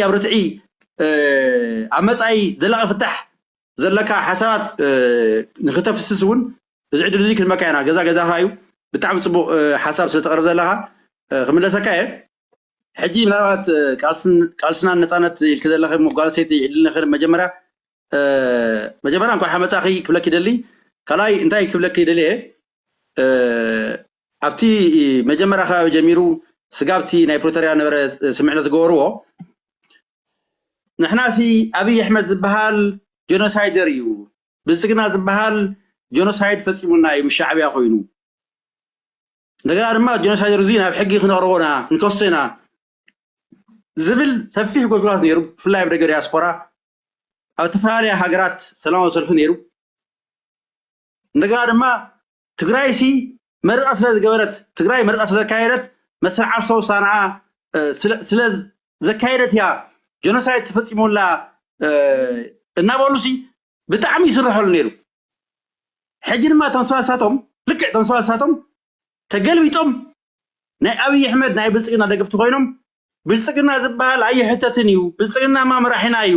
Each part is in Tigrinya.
ኣብ ርትዒ ኣብ መፃኢ ዘላቂ ፍታሕ ዘለካ ሓሳባት ንክተፍስስ እውን እዚ ዕድል እዚ ክንመካ ኢና። ገዛ ገዛካ እዩ። ብጣዕሚ ፅቡቅ ሓሳብ ስለተቅርብ ዘለካ ክምለሰካ እየ። ሕጂ ምናልባት ቃልስና ነፃነት ኢልክ ዘለካ መጓልሰይቲ ዕድል ንክር መጀመርያ መጀመርያ እንኳዕ ሓመፃኺ ክብለክ ይደሊ። ካልኣይ እንታይ ክብለክ ይደሊ እየ ኣብቲ መጀመርያ ከባቢ ጀሚሩ ስጋብቲ ናይ ፕሪቶርያ ነበረ ስምዕነት ዝገበርዎ ንሕናሲ ኣብይ ኣሕመድ ዝበሃል ጀኖሳይደር እዩ፣ ብልፅግና ዝበሃል ጀኖሳይድ ፈፂሙና እዩ ምስ ሻዕብያ ኮይኑ እንደገና ድማ ጀኖሳይደር እዚ ናብ ሕጊ ክነቕርቦና ንከሶ ኢና ዝብል ሰፊሕ ጎስጓስ ነይሩ። ብፍላይ ኣብ ደገ ዲያስፖራ ኣብ ዝተፈላለያ ሃገራት ሰላማዊ ሰልፊ ነይሩ። እንደገና ድማ ትግራይ ሲ መርፃ ስለ ዝገበረት ትግራይ መርፃ ስለ ዘካየደት መስርዓ ሰው ሳንዓ ስለ ዘካየደት እያ ጀኖሳይድ ተፈፂሙላ እናበሉ ሲ ብጣዕሚ ይስርሐሉ ነይሩ። ሕጂ ድማ እቶም ሰባት ሳቶም ልክዕ እቶም ሰባት ሳቶም ተገልቢጦም ናይ ኣብይ ኣሕመድ ናይ ብልፅግና ደገፍቲ ኮይኖም ብልፅግና ዝበሃል ኣይሕተትን እዩ፣ ብልፅግናማ መራሒና እዩ፣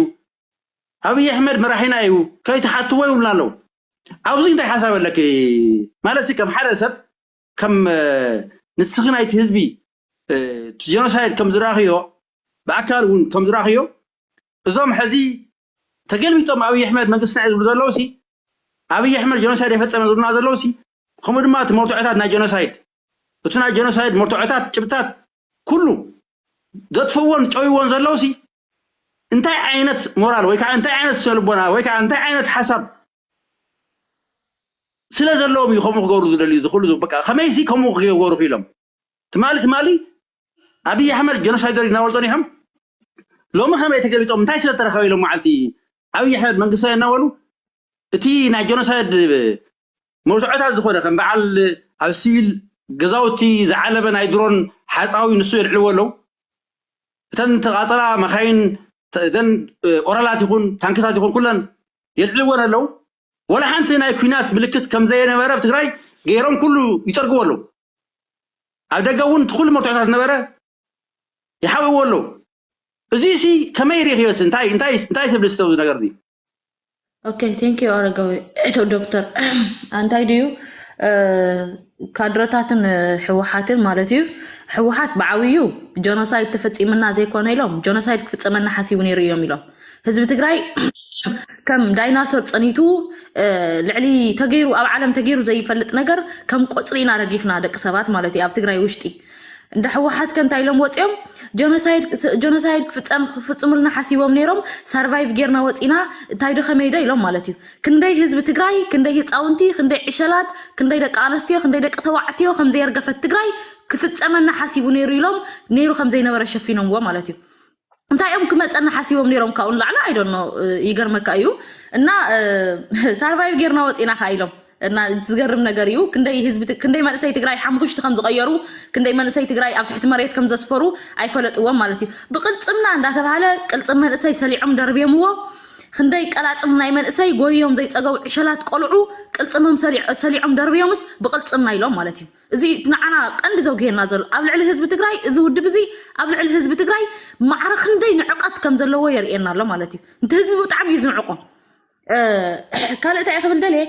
ኣብይ ኣሕመድ መራሒና እዩ ከይትሓትዎ ይብሉና ኣለዉ። ኣብዚ እንታይ ሓሳብ ኣለኪ? ማለት ከም ሓደ ሰብ ከም ንስኺ ናይቲ ህዝቢ ጀኖሳይድ ከም ዝረኣኽዮ ብኣካል እውን ከም ዝረኣኽዮ እዞም ሕዚ ተገልቢጦም ኣብይ ኣሕመድ መንግስትና እዩ ዝብሉ ዘለዉ ሲ ኣብይ ኣሕመድ ጀኖሳይድ የፈፀመ ዝብሉና ዘለዉ ሲ ከምኡ ድማ እቲ መርትዖታት ናይ ጀኖሳይድ እቲ ናይ ጀኖሳይድ መርትዖታት ጭብጥታት ኩሉ ዘጥፍእዎን ጨውይዎን ዘለዉ ሲ እንታይ ዓይነት ሞራል ወይ ከዓ እንታይ ዓይነት ስነልቦና ወይ ከዓ እንታይ ዓይነት ሓሳብ ስለ ዘለዎም እዩ ከምኡ ክገብሩ ዝደልዩ ዝኽእሉ በቃ ከመይሲ ከምኡ ክገብሩ ክኢሎም ትማሊ ትማሊ ኣብይ ኣሕመድ ጀኖሳይደር እናበሉ ፀኒሖም ሎሚ ከመይ ተገሊጦም እንታይ ስለ ተረኸበ ኢሎም መዓልቲ ኣብይ ኣሕመድ መንግስታዊ እናበሉ እቲ ናይ ጀኖሳይድ መርትዖታት ዝኾነ ከም በዓል ኣብ ሲቪል ገዛውቲ ዝዓለበ ናይ ድሮን ሓፃዊ ንሱ የልዕልዎ ኣለዉ እተን ተቃፀላ መካይን እተን ኦራላት ይኹን ታንክታት ይኹን ኩለን የልዕልወን ኣለዉ ወላ ሓንቲ ናይ ኩናት ምልክት ከም ዘየነበረ ኣብ ትግራይ ገይሮም ኩሉ ይፀርግዎ ኣለዉ ኣብ ደገ እውን እቲ ኩሉ መርትዖታት ነበረ ይሓውዎ ኣለዉ እዚ ሲ ከመይ ሪእኽዮስ እንታይ እንታይ እንታይ ትብል ስተው ነገር እዚ ኦኬ ቴንክ ዩ ኣረጋዊ እቶ ዶክተር እንታይ ድዩ ካድረታትን ህወሓትን ማለት እዩ ህወሓት ብዓብዩ ጀኖሳይድ ተፈፂምና ዘይኮነ ኢሎም ጀኖሳይድ ክፍፀመና ሓሲቡ ነይሩ እዮም ኢሎም ህዝቢ ትግራይ ከም ዳይናሶር ፀኒቱ ልዕሊ ተገይሩ ኣብ ዓለም ተገይሩ ዘይፈልጥ ነገር ከም ቆፅሊ ኢና ረጊፍና ደቂ ሰባት ማለት እዩ ኣብ ትግራይ ውሽጢ እንዳ ህወሓት ከ እንታይ ኢሎም ወፂኦም ጀኖሳይድ ክፍፀም ክፍፅምልና ሓሲቦም ነይሮም survive ጌርና ወፂና እንታይ ዶ ከመይ ዶ ኢሎም ማለት እዩ ክንደይ ህዝቢ ትግራይ ክንደይ ህፃውንቲ ክንደይ ዕሸላት ክንደይ ደቂ ኣነስትዮ ክንደይ ደቂ ተባዕትዮ ከምዘየርገፈት ትግራይ ክፍፀመና ሓሲቡ ነይሩ ኢሎም ነይሩ ከምዘይነበረ ሸፊኖምዎ ማለት እዩ እንታይ እዮም ክመፀና ሓሲቦም ነይሮም ካብኡ ንላዕሊ ኣይደኖ ይገርመካ እዩ እና survive ጌርና ወፂና ከ ኢሎም እና ዝገርም ነገር እዩ ክንደይ ህዝቢ ክንደይ መንእሰይ ትግራይ ሓሙኽሽቲ ከም ዝቐየሩ ክንደይ መንእሰይ ትግራይ ኣብ ትሕቲ መሬት ከም ዘስፈሩ ኣይፈለጥዎም ማለት እዩ ብቅልፅምና እንዳተባሃለ ቅልፅም መንእሰይ ሰሊዖም ደርብዮምዎ ክንደይ ቀላፅም ናይ መንእሰይ ጎዮም ዘይፀገቡ ዕሸላት ቆልዑ ቅልፅሞም ሰሊዖም ደርብዮምስ ብቅልፅምና ኢሎም ማለት እዩ እዚ ንዓና ቀንዲ ዘውግሄና ዘሎ ኣብ ልዕሊ ህዝቢ ትግራይ እዚ ውድብ እዚ ኣብ ልዕሊ ህዝቢ ትግራይ ማዕረ ክንደይ ንዕቀት ከም ዘለዎ የርእየና ኣሎ ማለት እዩ። እቲ ህዝቢ ብጣዕሚ እዩ ዝንዕቆ። ካልእ እንታይ ክብል ደልየ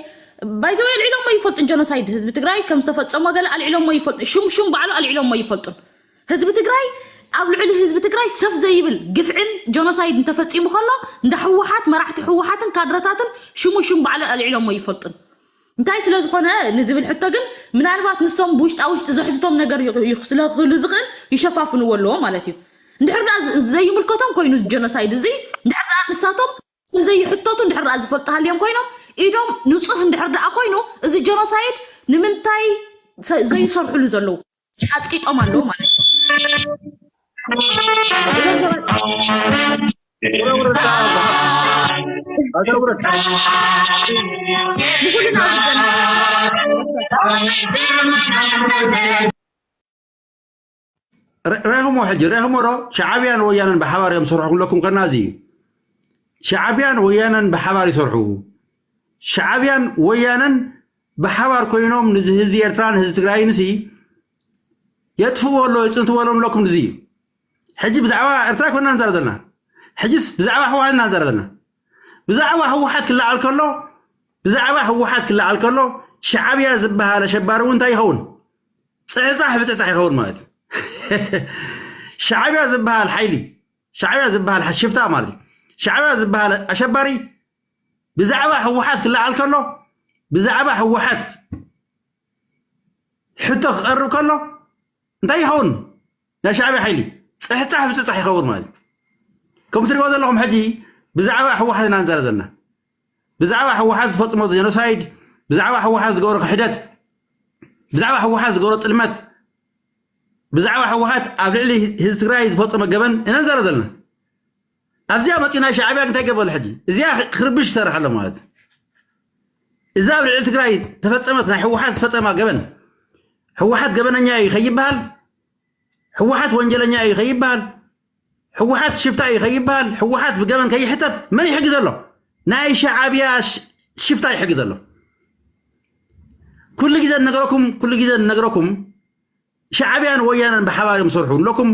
ባይዘወይ ኣልዒሎሞ ይፈልጡ ጀኖሳይድ ህዝቢ ትግራይ ከም ዝተፈፀሞ ገለ ኣልዒሎሞ ይፈልጡ ሽም ሽም ባዕሉ ኣልዒሎሞ ይፈልጡ ህዝቢ ትግራይ ኣብ ልዕሊ ህዝቢ ትግራይ ሰፍ ዘይብል ግፍዕን ጀኖሳይድ እንተፈፂሙ ከሎ እንዳ ህወሓት መራሕቲ ህወሓትን ካድረታትን ሽሙ ሽም ባዕሉ ኣልዒሎሞ ይፈልጡን እንታይ ስለ ዝኾነ ንዝብል ሕቶ ግን ምናልባት ንሶም ብውሽጣ ውሽጢ ዘሕትቶም ነገር ስለ ክህሉ ዝኽእል ይሸፋፍንዎ ኣለዎ ማለት እዩ። እንድሕር ደኣ ዘይምልከቶም ኮይኑ ጀኖሳይድ እዚ እንድሕር ደኣ ንሳቶም ዘይሕተቱ እንድሕር ደኣ ዝፈልጡ ሃልዮም ኮይኖም ኢዶም ንፁህ እንድሕር ደኣ ኮይኑ እዚ ጀኖሳይድ ንምንታይ ዘይሰርሕሉ ዘለዉ ኣፅቂጦም ኣለዉ ማለት እዩ። ረኹሞ ሕጂ ረኹሞ ዶ ሻዓብያን ወያነን ብሓባር እዮም ዝሰርሑ ክብለኩም ከና እዚ እዩ ሻዓብያን ወያነን ብሓባር ይሰርሑ ሻዓብያን ወያነን ብሓባር ኮይኖም ንዚ ህዝቢ ኤርትራን ህዝቢ ትግራይን ሲ የጥፍዎ ኣሎ የፅንትዎ ኣሎ ንብለኩም እዚ እዩ ሕጂ ብዛዕባ ኤርትራ ኮይና ንዛረብ ዘለና ሕጅስ ብዛዕባ ህወሓት ኢና ንዛረብ ዘለና። ብዛዕባ ህወሓት ክለዓል ከሎ ብዛዕባ ህወሓት ክለዓል ከሎ ሻዕብያ ዝበሃል ኣሸባሪ እውን እንታይ ይኸውን? ጽሕጻሕ ብጽሕጻሕ ይኸውን ማለት እዩ። ሻዕብያ ዝበሃል ሓይሊ፣ ሻዕብያ ዝበሃል ሓ- ሽፍታ ማለት እዩ። ሻዕብያ ዝበሃል ኣሸባሪ ብዛዕባ ህወሓት ክለዓል ከሎ ብዛዕባ ህወሓት ሕቶ ክቐርብ ከሎ እንታይ ይኸውን? ናይ ሻዕብያ ሓይሊ ጽሕጻሕ ብጽሕጻሕ ይኸውን ማለት እዩ። ከም ትሪእዎ ዘለኹም ሕጂ ብዛዕባ ህወሓት ኢና ንዛረብ ዘለና። ብዛዕባ ህወሓት ዝፈፅሞ ጀኖሳይድ፣ ብዛዕባ ህወሓት ዝገበሮ ክሕደት፣ ብዛዕባ ህወሓት ዝገበሮ ጥልመት፣ ብዛዕባ ህወሓት ኣብ ልዕሊ ህዝቢ ትግራይ ዝፈፀመ ገበን ኢና ንዛረብ ዘለና። ኣብዚኣ መፂኡ ናይ ሻዕብያ እንታይ ገበሉ ሕጂ? እዚኣ ክርብሽ ይሰርሕ ኣሎ ማለት እዩ። እዛ ኣብ ልዕሊ ትግራይ ተፈፀመት ናይ ህወሓት ዝፈፀማ ገበን ህወሓት ገበነኛ እዩ ከይበሃል፣ ህወሓት ወንጀለኛ እዩ ከይበሃል፣ ህወሓት ሽፍታ እዩ ከይበሃል፣ ህወሓት ብገበን ከይሕተት መን ይሕግዝ ኣሎ? ናይ ሻዕብያ ሽ- ሽፍታ ይሕግዝ ኣሎ። ኩሉ ግዜ ንነግረኩም ኩሉ ግዜ ንነግረኩም ሻዕብያን ወያነን ብሓባር እዮም ዝሰርሑ ንለኩም።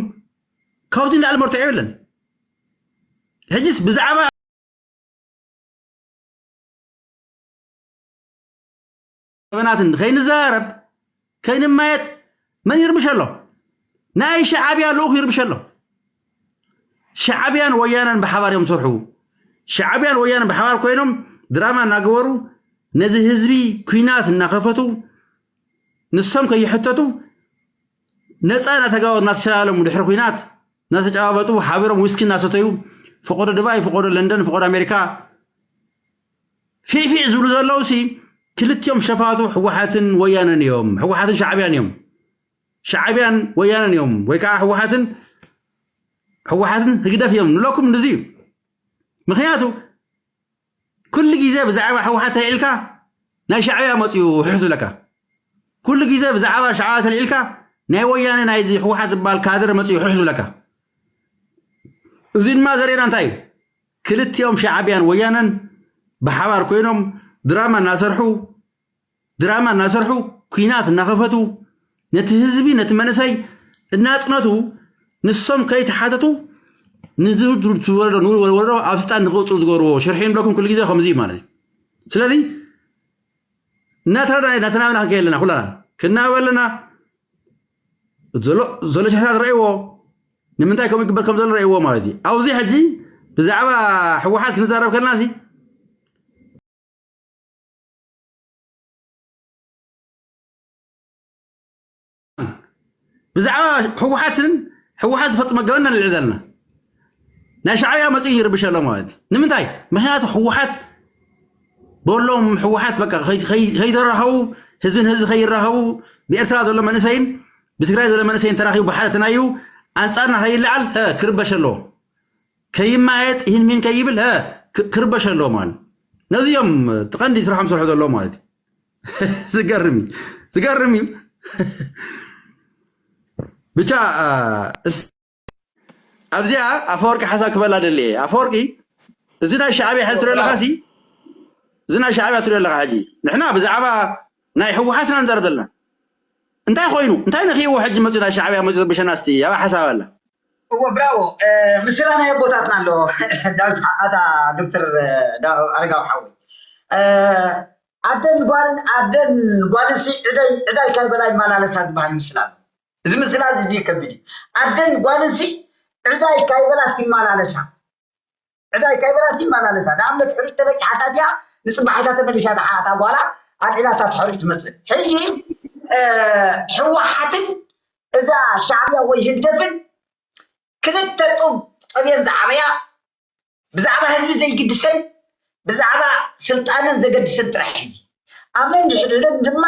ካብዚ ንላዕሊ መርትዖ የብለን። ሕጅስ ብዛዕባ ገበናትን ከይንዘራረብ ከይንማየጥ መን ይርብሽ ኣሎ? ናይ ሻዕብያ ልኡኽ ይርብሽ ኣሎ። ሻዕብያን ወያነን ብሓባር እዮም ዝሰርሑ። ሻዕብያን ወያነን ብሓባር ኮይኖም ድራማ እናገበሩ ነዚ ህዝቢ ኩናት እናኸፈቱ ንሶም ከይሕተቱ ነፃ እናተጋበሩ እናተሰላለሙ ድሕሪ ኩናት እናተጨባበጡ ሓቢሮም ዊስኪ እናሰተዩ ፈቆዶ ድባይ ፈቆዶ ለንደን ፈቆዶ ኣሜሪካ ፊዕፊዕ ዝብሉ ዘለዉ ሲ ክልቲኦም ሸፋቱ ህወሓትን ወያነን እዮም። ህወሓትን ሻዕብያን እዮም። ሻዕብያን ወያነን እዮም ወይ ከዓ ህወሓትን ህወሓትን ህግደፍ እዮም ንብለኩም እንደዚ እዩ። ምክንያቱ ኩሉ ግዜ ብዛዕባ ህወሓት ተልዒልካ ናይ ሻዕብያ መፅኡ ውሕስ ዝብለካ፣ ኩሉ ግዜ ብዛዕባ ሻዕብያ ተልዒልካ ናይ ወያነ ናይዚ ህወሓት ዝበሃል ካድር መፅኡ ውሕስ ዝብለካ። እዚ ድማ ዘርእና እንታይ እዩ? ክልቲኦም ሻዕብያን ወያነን ብሓባር ኮይኖም ድራማ እናሰርሑ ድራማ እናሰርሑ ኩናት እናኸፈቱ ነቲ ህዝቢ ነቲ መንእሰይ እናፅነቱ ንሶም ከይተሓተቱ ንዝወረዶ ንወረዶ ኣብ ስልጣን ንክቕፅሉ ዝገብርዎ ሽርሒ ንብለኩም ኩሉ ግዜ ከምዚ እዩ ማለት እዩ። ስለዚ እናተረዳ እናተናበና ክንከይ ኣለና ኩላና ክናበብ ኣለና። ዘሎ ዘሎ ሽሕታት ረእይዎ ንምንታይ ከምኡ ይግበር ከም ዘሎ ረእይዎ ማለት እዩ። ኣብዚ ሕጂ ብዛዕባ ህወሓት ክንዛረብ ከለና ሲ ብዛዕባ ህወሓትን ህወሓት ዝፈፅሞ ገበን ነልዕል ዘለና ናይ ሻዕብያ መፅኡ ይርብሽ ኣሎ ማለት እዩ። ንምንታይ? ምክንያቱ ህወሓት በሎም ህወሓት በቃ ከይ- ከይ- ከይተራኸቡ ህዝብን ህዝቢ ከይራኸቡ ብኤርትራ ዘሎ መንእሰይን ብትግራይ ዘሎ መንእሰይን ተራኺቡ ብሓደ ተናዩ ኣንፃርና ከይለዓል ሀ ክርበሽ ኣለዎ። ከይማየጥ ይህን ሚን ከይብል ሀ ክ- ክርበሽ ኣለዎ ማለት ነዚኦም እቲ ቀንዲ ስራሖም ስርሑ ዘለዎ ማለት እዩ። ዝገርም እዩ ዝገርም እዩ። ብቻ እ፣ እስ- ኣብዚኣ ኣፈወርቂ ሓሳብ ክበላ ደልየ ኣፈወርቂ እዚ ናይ ሻዕብያ ሕዚ ትሪኦ ኣለካ ሲ እዚ ናይ ሻዕብያ ትሪኦ ኣለካ ሕጂ ንሕና ብዛዕባ ናይ ህወሓትና ንዛረብ ዘለና እንታይ ኮይኑ እንታይ ነክይዎ ሕጂ መፅኡ ናይ ሻዕብያ መፅኡ ብሸና እስቲ ኣብ ሓሳብ ኣላ እዎ ብራዎ ምስላ ናይ ኣቦታትና ኣሎ ዳዊት ኣታ ዶክተር ኣረጋዊ ሓወይ ኣደን ጓልን ኣደን ጓልንሲ ዕዳይ ዕዳይ ካይበላ ይመላለሳ ዝበሃል ምስላ ኣሎ እዚ ምስላ እዚ እዚ ከቢድ እዩ ኣደን ጓልንሲ ዕዳይ ካይበላስ ይመላለሳ ዕዳይ ካይበላስ ይመላለሳ ንኣብነት ሕሩጭ ተለቂሓታ እዚኣ ንፅባሒታ ተመሊሻ ደሓ እታ ጓላ ኣልዒላታ ትሕሩጭ ትመስል ሕጂ ህወሓትን እዛ ሻዕብያ ወይ ህግደፍን ክልተ ጡብ ጠብየን ዝዓበያ ብዛዕባ ህዝቢ ዘይግድሰን ብዛዕባ ስልጣነን ዘገድሰን ጥራሕ ሕዚ ኣብ ነንሕድሕደን ድማ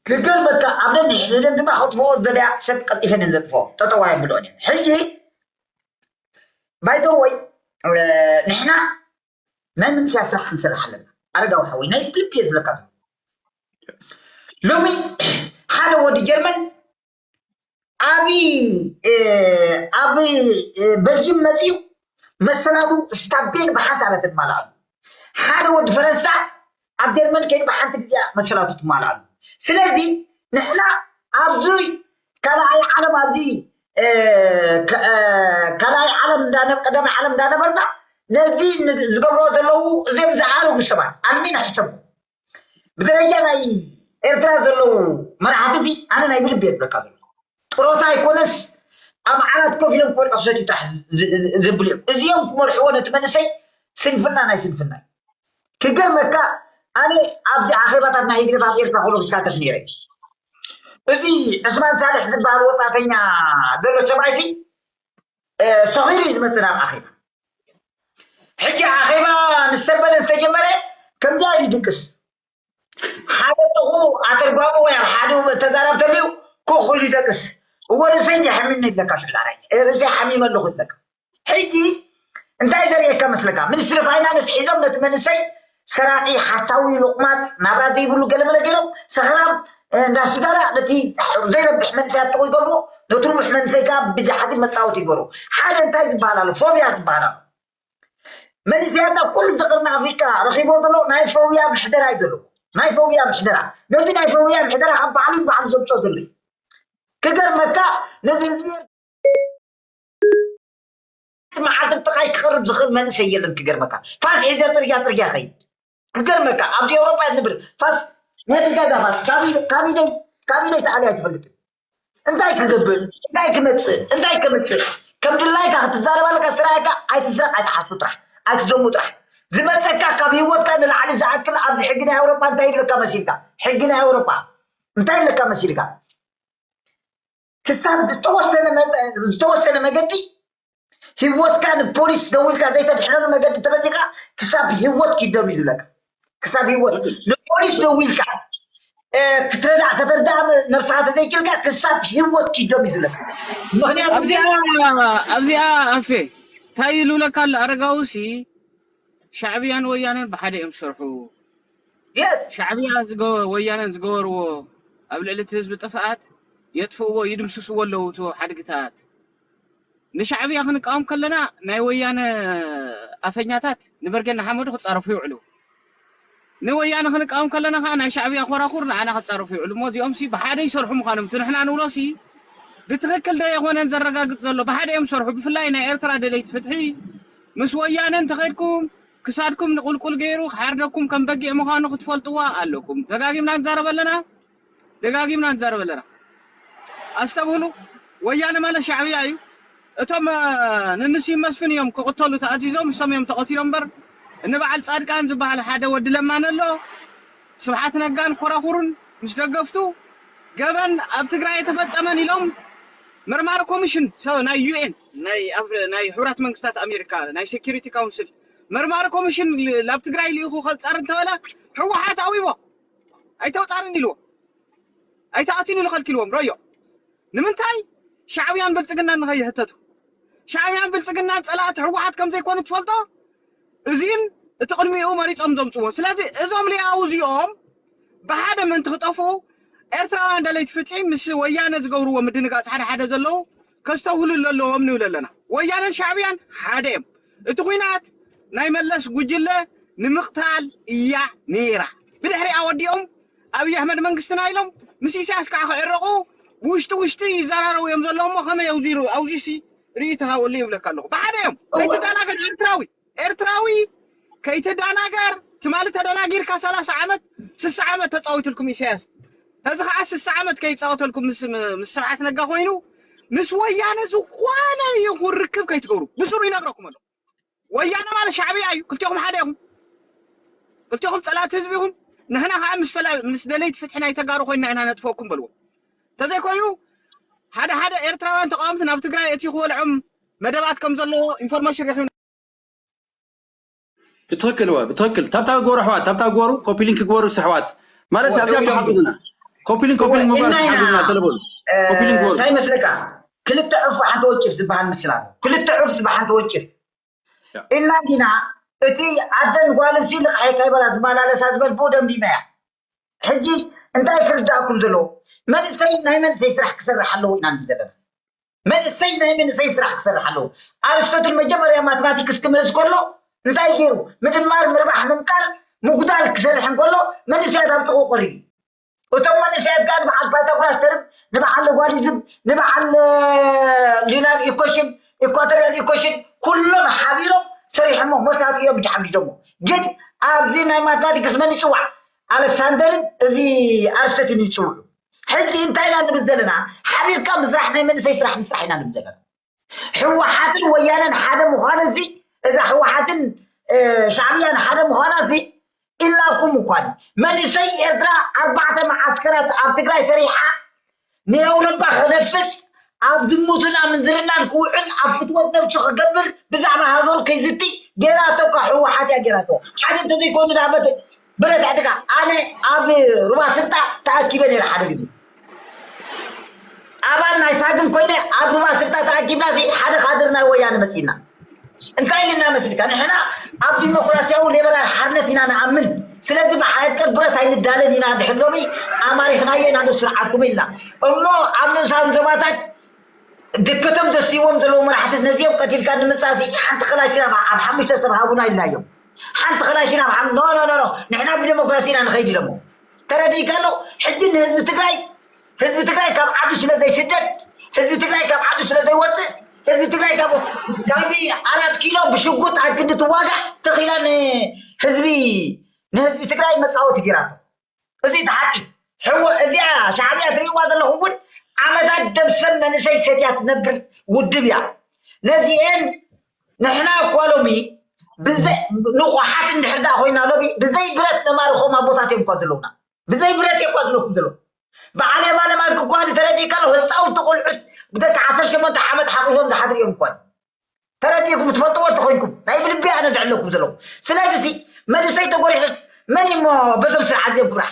ክገልበካ ኣብ ነንሕድሕደን ድማ ከጥፍኦ ዝደለያ ሰብ ቀልጢፈን እየን ዘጥፍኦ ጠጠዋ የብልኦን እየን ሕጂ ባይተወይ ንሕና ናይ ምንስያ ስራሕ ክንሰርሕ ኣለና ኣረጋዊ ሓወይ ናይ ፕሊፕ እየ ዝብለካ ሎሚ ሓደ ወዲ ጀርመን ኣብ ኣብ በልጅም መፅኡ መሰላቱ ስታቤል ብሓንሳብ ትማልኣሉ ሓደ ወዲ ፈረንሳ ኣብ ጀርመን ከይዱ ብሓንቲ ግዜ መሰላቱ ትማልኣሉ ስለዚ ንሕና ኣብዚ ካልኣይ ዓለም ኣብዚ ካልኣይ ዓለም ቀዳማይ ዓለም እንዳነበርና ነዚ ዝገብሮ ዘለዉ እዚም ዝዓለጉ ሰባት ኣልሚና ሕሰቡ። ብደረጃ ናይ ኤርትራ ዘለዉ መራሕቲ እዚ ኣነ ናይ ብልቢ የብለካ ዘሎ ጥሮታ ኣይኮነስ ኣብ ዓራት ኮፍ ኢሎም ክበልዑ ክሰትዩ ጥራሕ ዘብሉ እዮም። እዚኦም ክመርሕዎ ነቲ መንእሰይ ስንፍና ናይ ስንፍና እዩ። ክገርመካ ኣነ ኣብዚ ኣኼባታት ናይ ህግደፍ ኣብ ኤርትራ ከሎ ክሳተፍ ነይረ። እዚ ዕስማን ሳልሕ ዝበሃል ወጣተኛ ዘሎ ሰብኣይ እዚ ሰኺሩ እዩ ዝመፅእ ናብ ኣኼባ። ሕጂ ኣኼባ ምስ ተበለ ዝተጀመረ ከምዚኣ እዩ ድቅስ። ሓደ ጥቑ ኣተርጓሚ ወይ ኣብ ሓደ ተዛራብ ተልዩ ኮኹሉ ይደቅስ። እወ ርእሰይ እንጂ ሓሚኒ ይብለካ ሽዕላራይ ርእሰይ ሓሚመ ኣለኹ ይብለካ። ሕጂ እንታይ ዘርእየካ መስለካ? ሚኒስትሪ ፋይናንስ ሒዞም ነቲ መንእሰይ ሰራቂ ሓሳዊ ሉቕማፅ ናብራ ዘይብሉ ገለመለ ገይሮም ሰኽራም እንዳ ስጋራ ነቲ ዘይረብሕ መንእሰይ ኣጥቑ ይገብርዎ። ነቲ ርቡሕ መንእሰይ ከዓ ብጃሓቲ መፃወቲ ይገብሩ። ሓደ እንታይ ዝበሃል ኣሎ? ፎብያ ዝበሃል ኣሎ። መንእሰያትና ኩሉ እቲ ቅርኒ ኣፍሪቃ ረኺቦ ዘሎ ናይ ፎብያ ምሕደራ እዩ ዘሎ። ናይ ፎብያ ምሕደራ ነዚ ናይ ፎብያ ምሕደራ ካብ ባዕሉ ባዕሉ ዘምፅኦ ዘሎ እዩ። ክገርመካ ነዚ ህዝቢ መዓልቲ ጥቃይ ክቐርብ ዝኽእል መንእሰይ የለን። ክገርመካ ፋስ ሒዘ ፅርግያ ፅርግያ ይኸይድ። ክገርመካ ኣብዚ ኤውሮጳ እያ ትነብር ፋስ ነቲ ገዛ ፋስ ካቢነይ ካቢነይ ተኣልያ ኣይትፈልጥን። እንታይ ክገብር እንታይ ክመፅእ እንታይ ከምፅእ ከም ድላይካ ክትዛረብ ኣለካ ዝተረኣየካ ኣይትስረቅ ኣይትሓሱ ጥራሕ ኣይትዘሙ ጥራሕ ዝመፀካ ካብ ህይወትካ ንላዕሊ ዝኣክል ኣብዚ ሕጊ ናይ ኤውሮጳ እንታይ ይብለካ መሲልካ ሕጊ ናይ ኤውሮጳ እንታይ ይብለካ መሲልካ ክሳብ ዝተወሰነ መጠን ዝተወሰነ መገዲ ህይወትካ ንፖሊስ ደዊልካ ዘይተድሕነሉ መገዲ ተመዚካ ክሳብ ህይወት ኪዶም እዩ ዝብለካ ክሳብ ህይወት ንፖሊስ ደዊልካ ክትረዳእ ከተርዳእ ነብስካ ተዘይክልካ ክሳብ ህይወት ኪዶም እዩ ዝብለካ ምክንያቱ ኣብዚኣ ኣብዚኣ ኣፌ እንታይ ይብለካ ኣሎ ኣረጋዊ ሲ ሻዕብያን ወያነን ብሓደ እዮም ዝሰርሑ። ሻዕብያ ወያነን ዝገበርዎ ኣብ ልዕሊ እቲ ህዝቢ ጥፍኣት የጥፍእዎ ይድምስስዎ ኣለዉ እቶ ሓድግታት። ንሻዕብያ ክንቃወም ከለና ናይ ወያነ ኣፈኛታት ንበርጌድ ንሓመዱ ክፃረፉ ይውዕሉ። ንወያነ ክንቃወም ከለና ከዓ ናይ ሻዕብያ ኮራኩር ንዓና ክፃረፉ ይውዕሉ እሞ እዚኦም ሲ ብሓደ ይሰርሑ ምዃኖም እቲ ንሕና ንብሎ ሲ ብትኽክል ዶ የኾነን ዘረጋግፅ ዘሎ ብሓደ እዮም ዝሰርሑ ብፍላይ ናይ ኤርትራ ደለይቲ ፍትሒ ምስ ወያነ እንተኸድኩም ክሳድኩም ንቁልቁል ገይሩ ክሓርደኩም ከም በጊዕ ምዃኑ ክትፈልጥዋ ኣለኩም ደጋጊምና ንዛረብ ኣለና ደጋጊምና ንዛረብ ኣለና ኣስተብህሉ ወያነ ማለት ሻዕብያ እዩ እቶም ንንስይ መስፍን እዮም ክቕተሉ ተኣዚዞም እሶም እዮም ተቐቲሎም እምበር እንበዓል ፃድቃን ዝበሃል ሓደ ወዲ ለማን ኣሎ ስብሓት ነጋን ኮራኹሩን ምስ ደገፍቱ ገበን ኣብ ትግራይ የተፈፀመን ኢሎም መርማሪ ኮሚሽን ናይ ዩኤን ናይ ሕቡራት መንግስታት ኣሜሪካ ናይ ሴኪሪቲ ካውንስል መርማሪ ኮሚሽን ላብ ትግራይ ልኢኹ ከፃር እንተበለ ህወሓት ኣዊቦ ኣይተውፃርን ኢልዎ ኣይተኣትን ኢሉ ከልኪልዎም ረዮ ንምንታይ ሻዕብያን ብልፅግናን ንኸይሕተቱ ሻዕብያን ብልፅግናን ፀላእቲ ህወሓት ከም ዘይኮኑ ትፈልጦ እዚን እቲ ቅድሚኡ መሪፆም ዘምፅዎ ስለዚ እዞም ሊያው እዚኦም ብሓደ ምእንቲ ክጠፍኡ ኤርትራውያን ደለይቲ ፍትሒ ምስ ወያነ ዝገብርዎ ምድንጋፅ ሓደ ሓደ ዘለዉ ከስተውህሉ ኣለዎም ንብል ኣለና ወያነን ሻዕብያን ሓደ እዮም እቲ ኩናት ናይ መለስ ጉጅለ ንምቕታል እያ ነይራ ብድሕሪኣ ወዲኦም ኣብይ ኣሕመድ መንግስትና ኢሎም ምስ ኢሳያስ ከዓ ክዕረቑ ብውሽጢ ውሽጢ ይዘራረቡ እዮም ዘለዉ እሞ ከመይ ኣውዚሩ ኣውዚሲ ርኢ ተሃወሉ ይብለካ ኣለኹ ብሓደ እዮም ከይትደናገር ኤርትራዊ ኤርትራዊ ከይትደናገር ትማሊ ተደናጊርካ ሰላሳ ዓመት ስሳ ዓመት ተፃዊትልኩም ኢሳያስ ሕዚ ከዓ ስሳ ዓመት ከይፃወተልኩም ምስ ምስ ስብሓት ነጋ ኮይኑ ምስ ወያነ ዝኾነ ይኹን ርክብ ከይትገብሩ ብስሩ ይነግረኩም ኣሎ ወያነ ማለት ሻዕብያ እዩ ክልቲኹም ሓደ ኢኹም ክልቲኹም ፀላእቲ ህዝቢ ኢኹም ንሕና ከዓ ምስ ፈላ ምስ ደለይቲ ፍትሒ ናይ ተጋሩ ኮይና ኢና ነጥፈኩም በልዎ እንተዘይኮይኑ ሓደ ሓደ ኤርትራውያን ተቃወምቲ ናብ ትግራይ እቲ ክበልዖም መደባት ከም ዘለዎ ኢንፎርሜሽን ረኪብና ብትክክል ወ ብትክክል ታብታ ግበሩ ኣሕዋት ታብታ ግበሩ ኮፒ ሊንክ ግበሩ እስቲ ኣሕዋት ማለት ኣብዚኣ ተሓግዙና ኮፒ ሊንክ ኮፒ ሊንክ ምግባር ተሓግዙና ተለበሉ ኮፒ ሊንክ ግበሩ እንታይ ይመስለካ ክልተ ዕፉ ሓንቲ ወጭፍ ዝበሃል ምስላ ክልተ ዕፍ ዝበሃል ሓንቲ ወጭፍ እና ዲና እቲ ኣደን ጓልን ሲ ልቕሐይ ከይበላ ዝመላለሳ ዝበል ብኡ ደምዲመያ ሕጂ እንታይ ክርዳእኩም ዘለዎ መንእሰይ ናይ መንእሰይ ስራሕ ክሰርሕ ኣለዎ ኢና ንብል ዘለና መንእሰይ ናይ መንእሰይ ስራሕ ክሰርሕ ኣለዎ ኣርስቶትል መጀመርያ ማትማቲክስ ክምህዝ ከሎ እንታይ ገይሩ ምድማር ምርባሕ ምምቃል ምጉዳል ክሰርሕ እንከሎ መንእሰያት ኣብ ጥቕኡ ቀሪቡ እቶም መንእሰያት ከኣ ንበዓል ፓይታጎራስ ተርም፣ ንበዓል ሎጋሪዝም፣ ንበዓል ሊናር ኢኮሽን፣ ኢኳቶሪያል ኢኮሽን፣ ኩሎም ሓቢሮም ሰሪሖሞ መሳጢ እዮም ብቻ ሓጊዞሞ። ግን ኣብዚ ናይ ማትማቲክስ መን ይፅዋዕ? ኣሌክሳንደርን እዚ ኣርስቶትን ይፅውዑ። ሕጂ እንታይ ኢና ንብል ዘለና? ሓቢርካ ምስራሕ ናይ መንእሰይ ስራሕ ምስራሕ ኢና ንብል ዘለና። ህወሓትን ወያነን ሓደ ምዃን እዚ እዛ ህወሓትን ሻዕብያን ሓደ ምዃና እዚ ኢላኩም እኳ መንእሰይ ኤርትራ ኣርባዕተ መዓስከራት ኣብ ትግራይ ሰሪሓ ንየውለባ ክነፍስ ኣብ ዝሙትና ምንዝርናን ክውዕል ኣብ ፍትወት ነብሱ ክገብር ብዛዕባ ሃገሩ ከይዝቲ ገይራቶ እኳ ህወሓት እያ ገይራቶ። ሓደ እንተዘይኮይኑ ንኣበት ብረት ዕጥቃ ኣነ ኣብ ሩባ ስርጣ ተኣኪበ ነይረ ሓደ ግዜ ኣባል ናይ ሳግም ኮይነ ኣብ ሩባ ስርጣ ተኣኪብና ሓደ ካድር ናይ ወያነ መፅእና እንታይ ኢልና መስልካ ንሕና ኣብ ዲሞክራሲያዊ ሌበራል ሓርነት ኢና ንኣምን ስለዚ ብሓይቀር ብረት ኣይንዳለን ኢና ድሕር ሎሚ ኣማሪኽናዮ ኢና ዶ ስርዓትኩም ኢልና እሞ ኣብ ንእሳን ዞባታት ድክቶም ዘስልዎም ዘለዉ መራሕቲ ነዚኦም ቀቲልካ ንምፃእ ሓንቲ ክላሽን ኣብ ሓሙሽተ ሰብ ሃቡና ኢልናዮም ሓንቲ ክላሽን ኣብ ሓም ኖ ኖ ኖ ንሕና ብዲሞክራሲ ኢና ንኸይድ ኢሎሞ ተረዲእካ ኣሎ ሕጂ ንህዝቢ ትግራይ ህዝቢ ትግራይ ካብ ዓዱ ስለ ዘይስደድ ህዝቢ ትግራይ ካብ ዓዱ ስለ ዘይወፅእ ህዝቢ ትግራይ ካብ ካብ ኣራት ኪሎ ብሽጉጥ ኣብ ክንዲ ትዋጋዕ ተኺላ ንህዝቢ ንህዝቢ ትግራይ መፃወቲ ጌራቶ እዚ ተሓቂ ሕወ እዚኣ ሻዕብያ ትሪእዋ ዘለኹም እውን ዓመታት ደምሰም መንእሰይ ሰትያ ትነብር ውድብ እያ ነዚኤን ንሕና እኳ ሎሚ ንቑሓት እንድሕር ደኣ ኮይና ሎሚ ብዘይ ብረት ነማርኾም ኣቦታት እዮም እኳ ዘለውና ብዘይ ብረት እየ እኳ ዝለኩም ዘለኹ በዓል የማነ ማንክ እኳ ተረዲእካ ኣሎ ህፃውንቲ ቆልዑት ብደቂ ዓሰርተ ሸሞንተ ዓመት ሓቂፎም ዝሓድሩ እዮም እኳ ተረዲእኩም ትፈልጥዎ እንተኮይንኩም ናይ ብልቢ ኣነ ዝዕለኩም ዘለኹ ስለዚ መንእሰይ ተጎሪሕስ መን እሞ በዞም ስርዓት እዚኦም ክብራሕ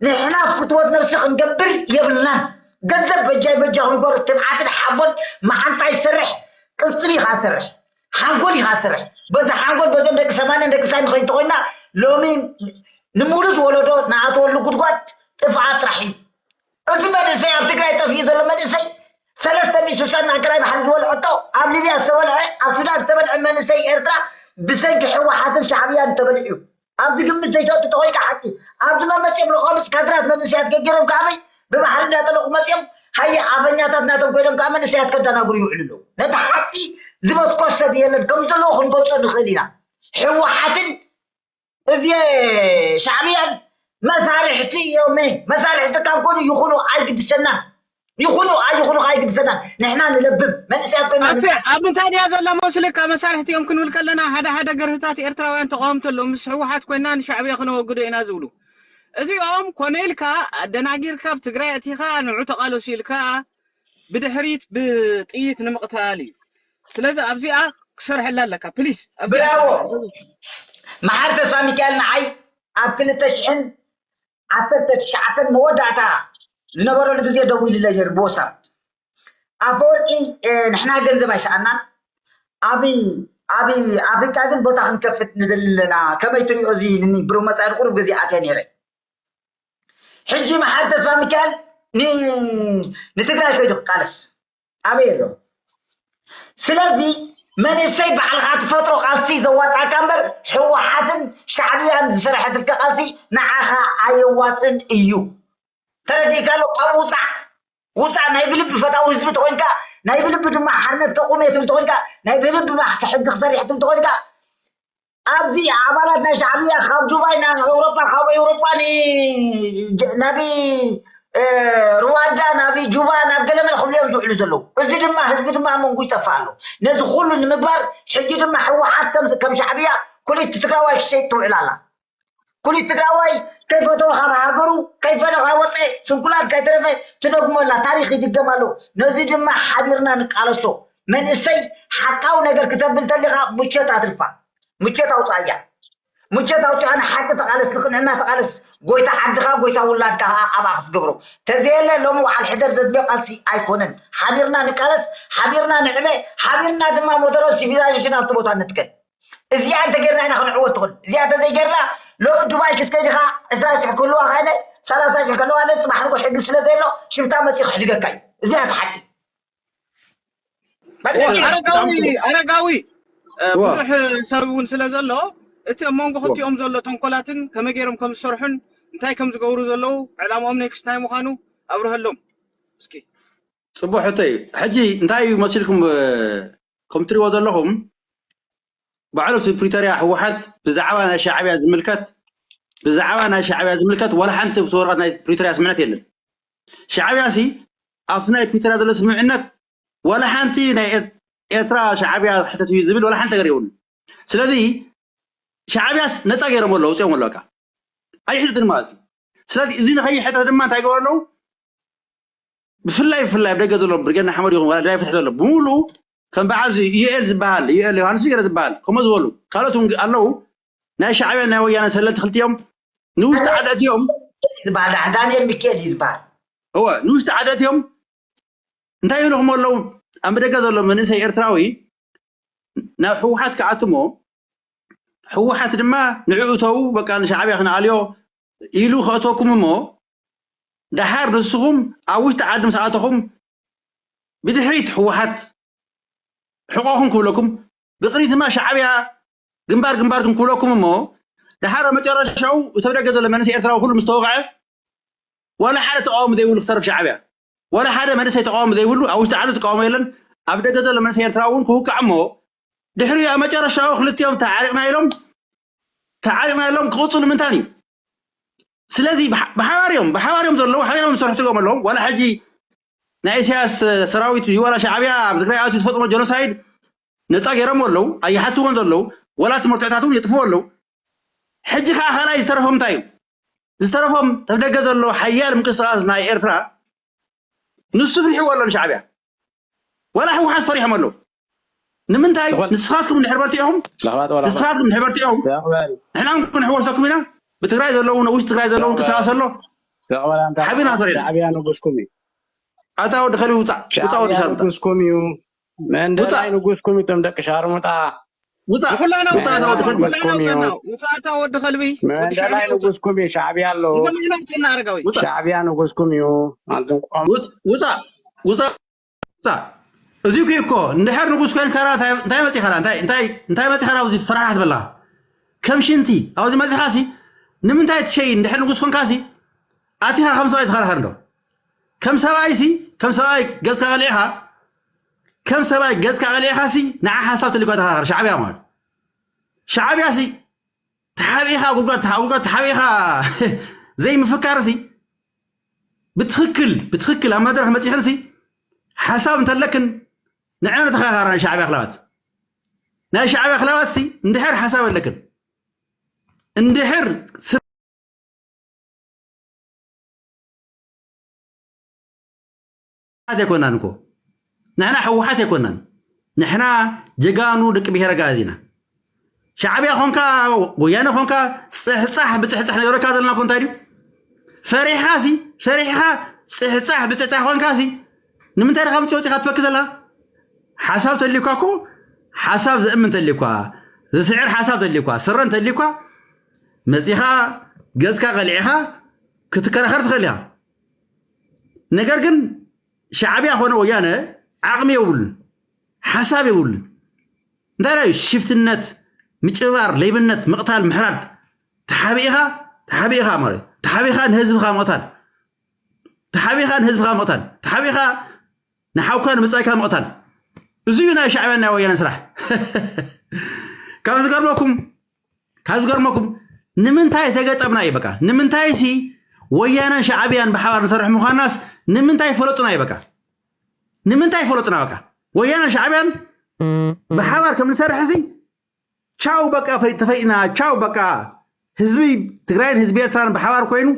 ንሕና ፍትወት ነብሲ ክንገብር የብልናን ገንዘብ በጃይ በጃ ክንጎር ትብዓትን ሓቦን መዓንጣ ይሰርሕ ቅልፅም ኢኻ ሰርሕ ሓንጎል ኢኻ ሰርሕ በዚ ሓንጎል በዞም ደቂ ሰማንያን ደቂ ሳን ንኸይድ ተኮይና ሎሚ ንሙሉእ ወለዶ ንኣተወሉ ጉድጓድ ጥፍኣት ጥራሕ እዩ እቲ መንእሰይ ኣብ ትግራይ ጠፊኡ ዘሎ መንእሰይ ሰለስተ ሚእቲ ስሳን ማእከላይ ባሕሪ ዝበልዐቶ ኣብ ሊብያ ዝተበልዐ ኣብ ሱዳን ዝተበልዐ መንእሰይ ኤርትራ ብሰንኪ ህወሓትን ሻዕብያን ተበሊዑ ኣብዚ ግምት ዘይተእቱ ተኾይንካ ሓቂ ኣብዚ መመፅኦም ለቆምፅ ካድራት መንእሰያት ገጊሮም ከኣበይ ብባሕሪ እንዳጠለቁ መፅኦም ሃየ ኣፈኛታት ናቶም ኮይኖም ከዓ መንእሰያት ከዳናግሩ ይውዕሉ ኣለዉ ነቲ ሓቂ ዝበትኮ ሰብ የለን ከም ዘለዎ ክንገልፆ ንኽእል ኢና ህወሓትን እዚ ሻዕብያን መሳርሕቲ እዮም መሳርሕቲ ካብ ኮኑ ይኹኑ ኣይግድሰናን ይኹኑ ኣይኹኑ ኣይግድሰናን ንሕና ንለብም መንእሰያት ኮይና ኣፌ ኣብ ምንታይ ድያ ዘላ መስልካ መሳርሕቲ እዮም ክንብል ከለና ሓደ ሓደ ገርህታት ኤርትራውያን ተቃወምቲ ኣለዉ ምስ ህወሓት ኮይና ንሻዕብያ ክነወግዶ ኢና ዝብሉ እዚኦም ኮነ ኢልካ ኣደናጊርካ ኣብ ትግራይ ኣቲኻ ንዑ ተቃለሱ ኢልካ ብድሕሪት ብጥይት ንምቕታል እዩ ስለዚ ኣብዚኣ ክሰርሐላ ኣለካ ፕሊስ ኣብዚኣ ብራቮ ክሰርሐላ። መሓር ተስፋ ሚካኤል ንዓይ ኣብ ክልተ ሽሕን ዓሰርተ ትሽዓተን መወዳእታ ዝነበረሉ ግዜ ደዊሉለይ ነይሩ ብወሳብ ኣፈወርቂ ንሕና ገንዘብ ኣይሰኣናን ኣብ ኣብ ኣፍሪቃ ግን ቦታ ክንከፍት ንደሊ ኣለና ከመይ ትሪኦ እዚ ኢልኒ ብሩህ መፃኢ ቁሩብ ግዜ ኣትየ ነይረ ሕጂ መሓር ተስፋ ሚካኤል ንትግራይ ከይዱ ክቃለስ ኣበይ ኣሎ ስለዚ መንእሰይ ባዕልኻ ትፈጥሮ ቃልሲ ዘዋጣካ እምበር ህወሓትን ሻዕብያን ዝሰረሐትልካ ቃልሲ ንዓኻ ኣየዋፅን እዩ ተረዲእካ ኣሎ ካብ ውፃዕ ውፃዕ ናይ ብልቢ ፈታዊ ህዝቢ ተኮይንካ ናይ ብልቢ ድማ ሓርነት ከቁመ ትብል ተኮይንካ ናይ ብልቢ ድማ ሕጊ ክሰርሕ ትብል ተኮይንካ ኣብዚ ኣባላት ናይ ሻዕብያ ካብ ዱባይ ናብ ኤውሮጳ ካብ ኤውሮጳ ናብ ሩዋንዳ ናብ ጁባ ናብ ገለመለ ክብሉ እዮም ዝውዕሉ ዘለዉ እዚ ድማ ህዝቢ ድማ ኣብ መንጉ ይጠፍእ ኣሎ ነዚ ኩሉ ንምግባር ሕጂ ድማ ህወሓት ከም ሻዕብያ ኩሊት ትግራዋይ ክሸይጥ ትውዕል ኣላ ኩሊት ትግራዋይ ከይፈተወ ካብ ሃገሩ ከይፈለኻ ወፀ ስንኩላን ከይተረፈ ትደግሞ ኣላ ታሪክ ይድገም ኣሎ ነዚ ድማ ሓቢርና ንቃለሶ መንእሰይ ሓቃዊ ነገር ክተብል ተሊኻ ምቸት ኣትልፋ ምቸት ኣውፅኣያ ምቸት ኣውፅኣ ንሓቂ ተቃለስ ንቅንዕና ተቃለስ ጎይታ ዓድኻ ጎይታ ውላድካ ከዓ ኣብኣ ክትገብሮ ተዘየለ ሎሚ በዓል ሕደር ዘድልዮ ቃልሲ ኣይኮነን ሓቢርና ንቃለስ ሓቢርና ንዕበ ሓቢርና ድማ ሞደረን ሲቪላይዜሽን ኣብቲ ቦታ ንትከል እዚኣ እንተጌርና ኢና ክንዕወት ትኽእል እዚኣ እንተዘይጌርና ሎሚ ዱባይ ክትከይድ ኢኻ ዕስራ ሽሕ ክህልዋ ካይነ ሰላሳ ሽሕ ከለዋ ለ ፅባሕ ንጎ ሕጊ ስለ ዘየሎ ሽፍታ መፂኡ ክሕድገካ እዩ እዚኣ እቲ ሓቂ ኣረጋዊ ኣረጋዊ ብዙሕ ሰብ እውን ስለ ዘሎ እቲ ኣብ መንጎ ክልቲኦም ዘሎ ተንኮላትን ከመይ ገይሮም ከም ዝሰርሑን እንታይ ከም ዝገብሩ ዘለዉ፣ ዕላማኦም ኔክስት እንታይ ምዃኑ ኣብርሀሎም እስኪ። ፅቡቅ ሕቶ እዩ። ሕጂ እንታይ እዩ መሲልኩም? ከም ትሪእዎ ዘለኹም ባዕሉ እቲ ፕሪቶርያ ህወሓት ብዛዕባ ናይ ሻዕብያ ዝምልከት ብዛዕባ ናይ ሻዕብያ ዝምልከት ዋላ ሓንቲ እቲ ወረቐት ናይ ፕሪቶርያ ስምዕነት የለን። ሻዕብያ ሲ ኣብቲ ናይ ፕሪቶርያ ዘሎ ስምምዕነት ዋላ ሓንቲ ናይ ኤርትራ ሻዕብያ ሕተት እዩ ዝብል ዋላ ሓንቲ ነገር የብሉ። ስለዚ ሻዕብያስ ነፃ ገይሮም ኣለዉ፣ ኣውፅኦም ኣለዉ። በቃ ኣይሕትትን ማለት እዩ። ስለዚ እዚ ንኸይሕተት ድማ እንታይ ገበሩ ኣለዉ? ብፍላይ ብፍላይ ኣብ ደገ ዘሎ ብርጌድ ንሓመዱ ይኹን ዋላ ድራይ ፍትሒ ዘሎ ብምሉኡ ከም በዓል እዚ ዩኤል ዝበሃል ዩኤል ዮሃንስ ገይረ ዝበሃል ከምኡ ዝበሉ ካልኦት እውን ኣለዉ። ናይ ሻዕብያ ናይ ወያነ ሰለልቲ ክልቲኦም ንውሽጢ ዓዲ ኣትዮም ዝበሃል ዳን- ዳንኤል ሚካኤል እዩ ዝበሃል። እወ ንውሽጢ ዓዲ ኣትዮም እንታይ ይብልኹም ኣለዉ? ኣብ ደገ ዘሎ መንእሰይ ኤርትራዊ ናብ ህወሓት ክኣትሞ ህወሓት ድማ ንዕኡ ተዉ በቃ ንሻዕብያ ክነኣልዮ ኢሉ ከእተኩም እሞ ደሓር ንስኹም ኣብ ውሽጢ ዓዲ ምስ ኣተኹም ብድሕሪት ህወሓት ሕቆኹም ክብለኩም ብቅድሚት ድማ ሻዕብያ ግንባር ግንባርኩም ክብለኩም እሞ ደሓር ኣብ መጨረሻኡ እቲ ኣብ ደገ ዘሎ መንእሰይ ኤርትራዊ ኩሉ ምስ ተወቕዐ ዋላ ሓደ ተቃዋሚ ዘይብሉ ክተርፍ ሻዕብያ ዋላ ሓደ መንእሰይ ተቃዋሚ ዘይብሉ ኣብ ውሽጢ ዓዲ ተቃውሞ የለን ኣብ ደገ ዘሎ መንእሰይ ኤርትራዊ እውን ክውቃዕ እሞ ድሕሪኡ ኣብ መጨረሻኡ ክልቲኦም ተዓሪቕና ኢሎም ተዓሪቕና ኢሎም ክቕፅሉ ምንታን እዩ። ስለዚ ብሓ- ብሓባር እዮም ብሓባር እዮም ዘለዉ ሓቢሮም ዝሰርሑ ትሪኦም ኣለዎም ዋላ ሕጂ ናይ ኢሳያስ ሰራዊት እዩ ዋላ ሻዕብያ ኣብ ትግራይ ኣትዩ ዝፈፅሞ ጀኖሳይድ ነፃ ገይሮም ኣለዉ ኣይሓትዎን ዘለዉ ዋላ እቲ መርትዖታት እውን የጥፍዎ ኣለዉ ሕጂ ከዓ ካልኣይ ዝተረፎም እንታይ እዩ ዝተረፎም ተብ ደገ ዘሎ ሓያል ምንቅስቃስ ናይ ኤርትራ ንሱ ፍሪሕዎ ኣሎ ንሻዕብያ ዋላ ህወሓት ፈሪሖም ኣለዉ ንምንታይ ንስኻትኩም ድሕር በርቲዕኹም ንስኻትኩም ድሕር በርቲዕኹም ንሕና ክንሕወሰኩም ኢና ብትግራይ ዘለዉ ንውሽጢ ትግራይ ዘለዉ እንቅስቃስ ኣሎ ሓቢና ሰሪና ሻዕብያ ንጉስኩም እዩ ኣታ ወዲ ከልቢ ውፃ ውፃ ወዲ ሻርሙጣ ንጉስኩም እዩ መንደላይ ንጉስኩም እዩ ቶም ደቂ ሻርሙጣ ውፃ ውፃ ኣታ ወዲ ከልቢ ንጉስኩም እዩ ውፃ ኣታ ወዲ ከልቢ መንደላይ ንጉስኩም እዩ ሻዕብያ ኣለዉ ንኩላና ውፅና ኣረጋዊ ሻዕብያ ንጉስኩም እዩ ኣንቱም ቆም ውፃ ውፃ እዚኩ እኮ እንድሕር ንጉስ ኮይንካ እንታይ መፂኻላ እንታይ መፂኻላ ኣብዚ ፍርሓት በላ ከም ሽንቲ ኣብዚ መፂኻሲ ንምንታይ ትሸይ እንድሕር ንጉስ ኮንካሲ ኣቲኻ ከም ሰብኣይ ተኸራኸር እንዶ ከም ሰብኣይሲ ከም ሰብኣይ ገፅካ ቀሊዕኻ ከም ሰብኣይ ገፅካ ቀሊዕኻሲ ንዓ ሓሳብ ተልኳ ተኸራኸር ሻዕብያ ማለት ሻዕብያሲ ተሓቢእኻ ጉድጓድ ጉድጓድ ተሓቢእኻ ዘይምፍካርሲ ብትኽክል ብትኽክል ኣብ መድረኽ መፂኽንሲ ሓሳብ እንተለክን ንዕና ተኸኻራ ናይ ሻዕብያ ክላባት ናይ ሻዕብያ ክላባትሲ እንድሕር ሓሳብ ኣለክን እንድሕር ኣይኮናን እኮ ንሕና ሕወሓት ኣይኮናን ንሕና ጀጋኑ ደቂ ብሄረ ጋዝ ኢና ሻዕብያ ኾንካ ወያነ ኾንካ ፅሕፃሕ ብፅሕፃሕ ነገረካ ዘለና ኮ እንታይ ድዩ ፈሪሕኻ ሲ ፈሪሕኻ ፅሕፃሕ ብፅሕፃሕ ኾንካ ሲ ንምንታይ ዲኻ ምፅእ ወፂኻ ትፈክ ዘላ ሓሳብ ተልዩካ እኮ ሓሳብ ዘእምን ተልዩኳ ዝስዕር ሓሳብ ተልዩኳ ስረ እንተልዩኳ መፂኻ ገፅካ ቀሊዕኻ ክትከራኸር ትኽእል ኢኻ ነገር ግን ሻዕብያ ኾነ ወያነ ዓቕሚ የብሉን ሓሳብ የብሉን እንታይ ዩ ሽፍትነት ምጭባር ለይብነት ምቕታል ምሕራድ ተሓቢእኻ ተሓቢእኻ ማለት ተሓቢእኻ ንህዝብኻ ምቕታል ተሓቢእኻ ንህዝብኻ ምቕታል ተሓቢእኻ ንሓውካ ንምጻይካ ምቕታል እዚ ዩ ናይ ሻዕብያን ናይ ወያነን ስራሕ ካብ ዝገርመኩም ካብ ዝገርመኩም ንምንታይ ተገጠምና እዩ በቃ ንምንታይ ሲ ወያነን ሻዕብያን ብሓባር ንሰርሕ ምዃናስ ንምንታይ ፈለጡና እዩ በቃ ንምንታይ ፈለጡና በቃ ወያነን ሻዕብያን ብሓባር ከም ንሰርሕ ሲ ቻው በቃ ተፈይጥና ቻው በቃ ህዝቢ ትግራይን ህዝቢ ኤርትራን ብሓባር ኮይኑ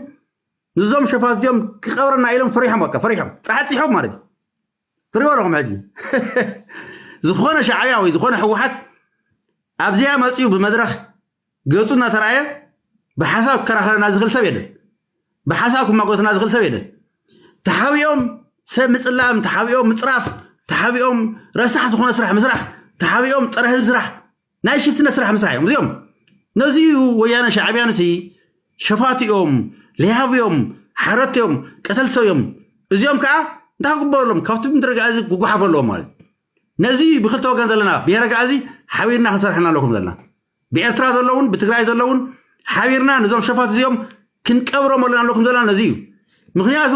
ንዞም ሸፋት እዚኦም ክቀብረና ኢሎም ፈሪሖም በቃ ፈሪሖም ፃሓፂሖም ማለት ትሪኦ ኣለኹም ሕጂ ዝኾነ ሻዕብያ ወይ ዝኾነ ሕወሓት ኣብዚኣ መፅኡ ብመድረኽ ገፁ እናተረኣየ ብሓሳብ ክከራኸረና ዝኽእል ሰብ የለን ብሓሳብ ክማጎተና ዝኽእል ሰብ የለን ተሓቢኦም ሰብ ምፅላም ተሓቢኦም ምፅራፍ ተሓቢኦም ረሳሕ ዝኾነ ስራሕ ምስራሕ ተሓቢኦም ፀረ ህዝቢ ስራሕ ናይ ሽፍትነት ስራሕ ምስራሕ እዮም እዚኦም ነዚ እዩ ወያነ ሻዕብያን ሲ ሸፋት እዮም ሌሃብ እዮም ሓረት እዮም ቀተልቲ ሰብ እዮም እዚኦም ከዓ እንታይ ክግበረሎም ካብቲ ምድሪ ጋዚ ጉጉሓፍ ኣለዎም ማለት ነዚ ብክልተ ወገን ዘለና ብሄረ ጋዚ ሓቢርና ክንሰርሐና ኣለኩም ዘለና ብኤርትራ ዘለውን ብትግራይ ዘለውን ሓቢርና ነዞም ሸፋት እዚኦም ክንቀብሮም ኣለና ኣለኩም ዘለና ነዚ እዩ። ምክንያቱ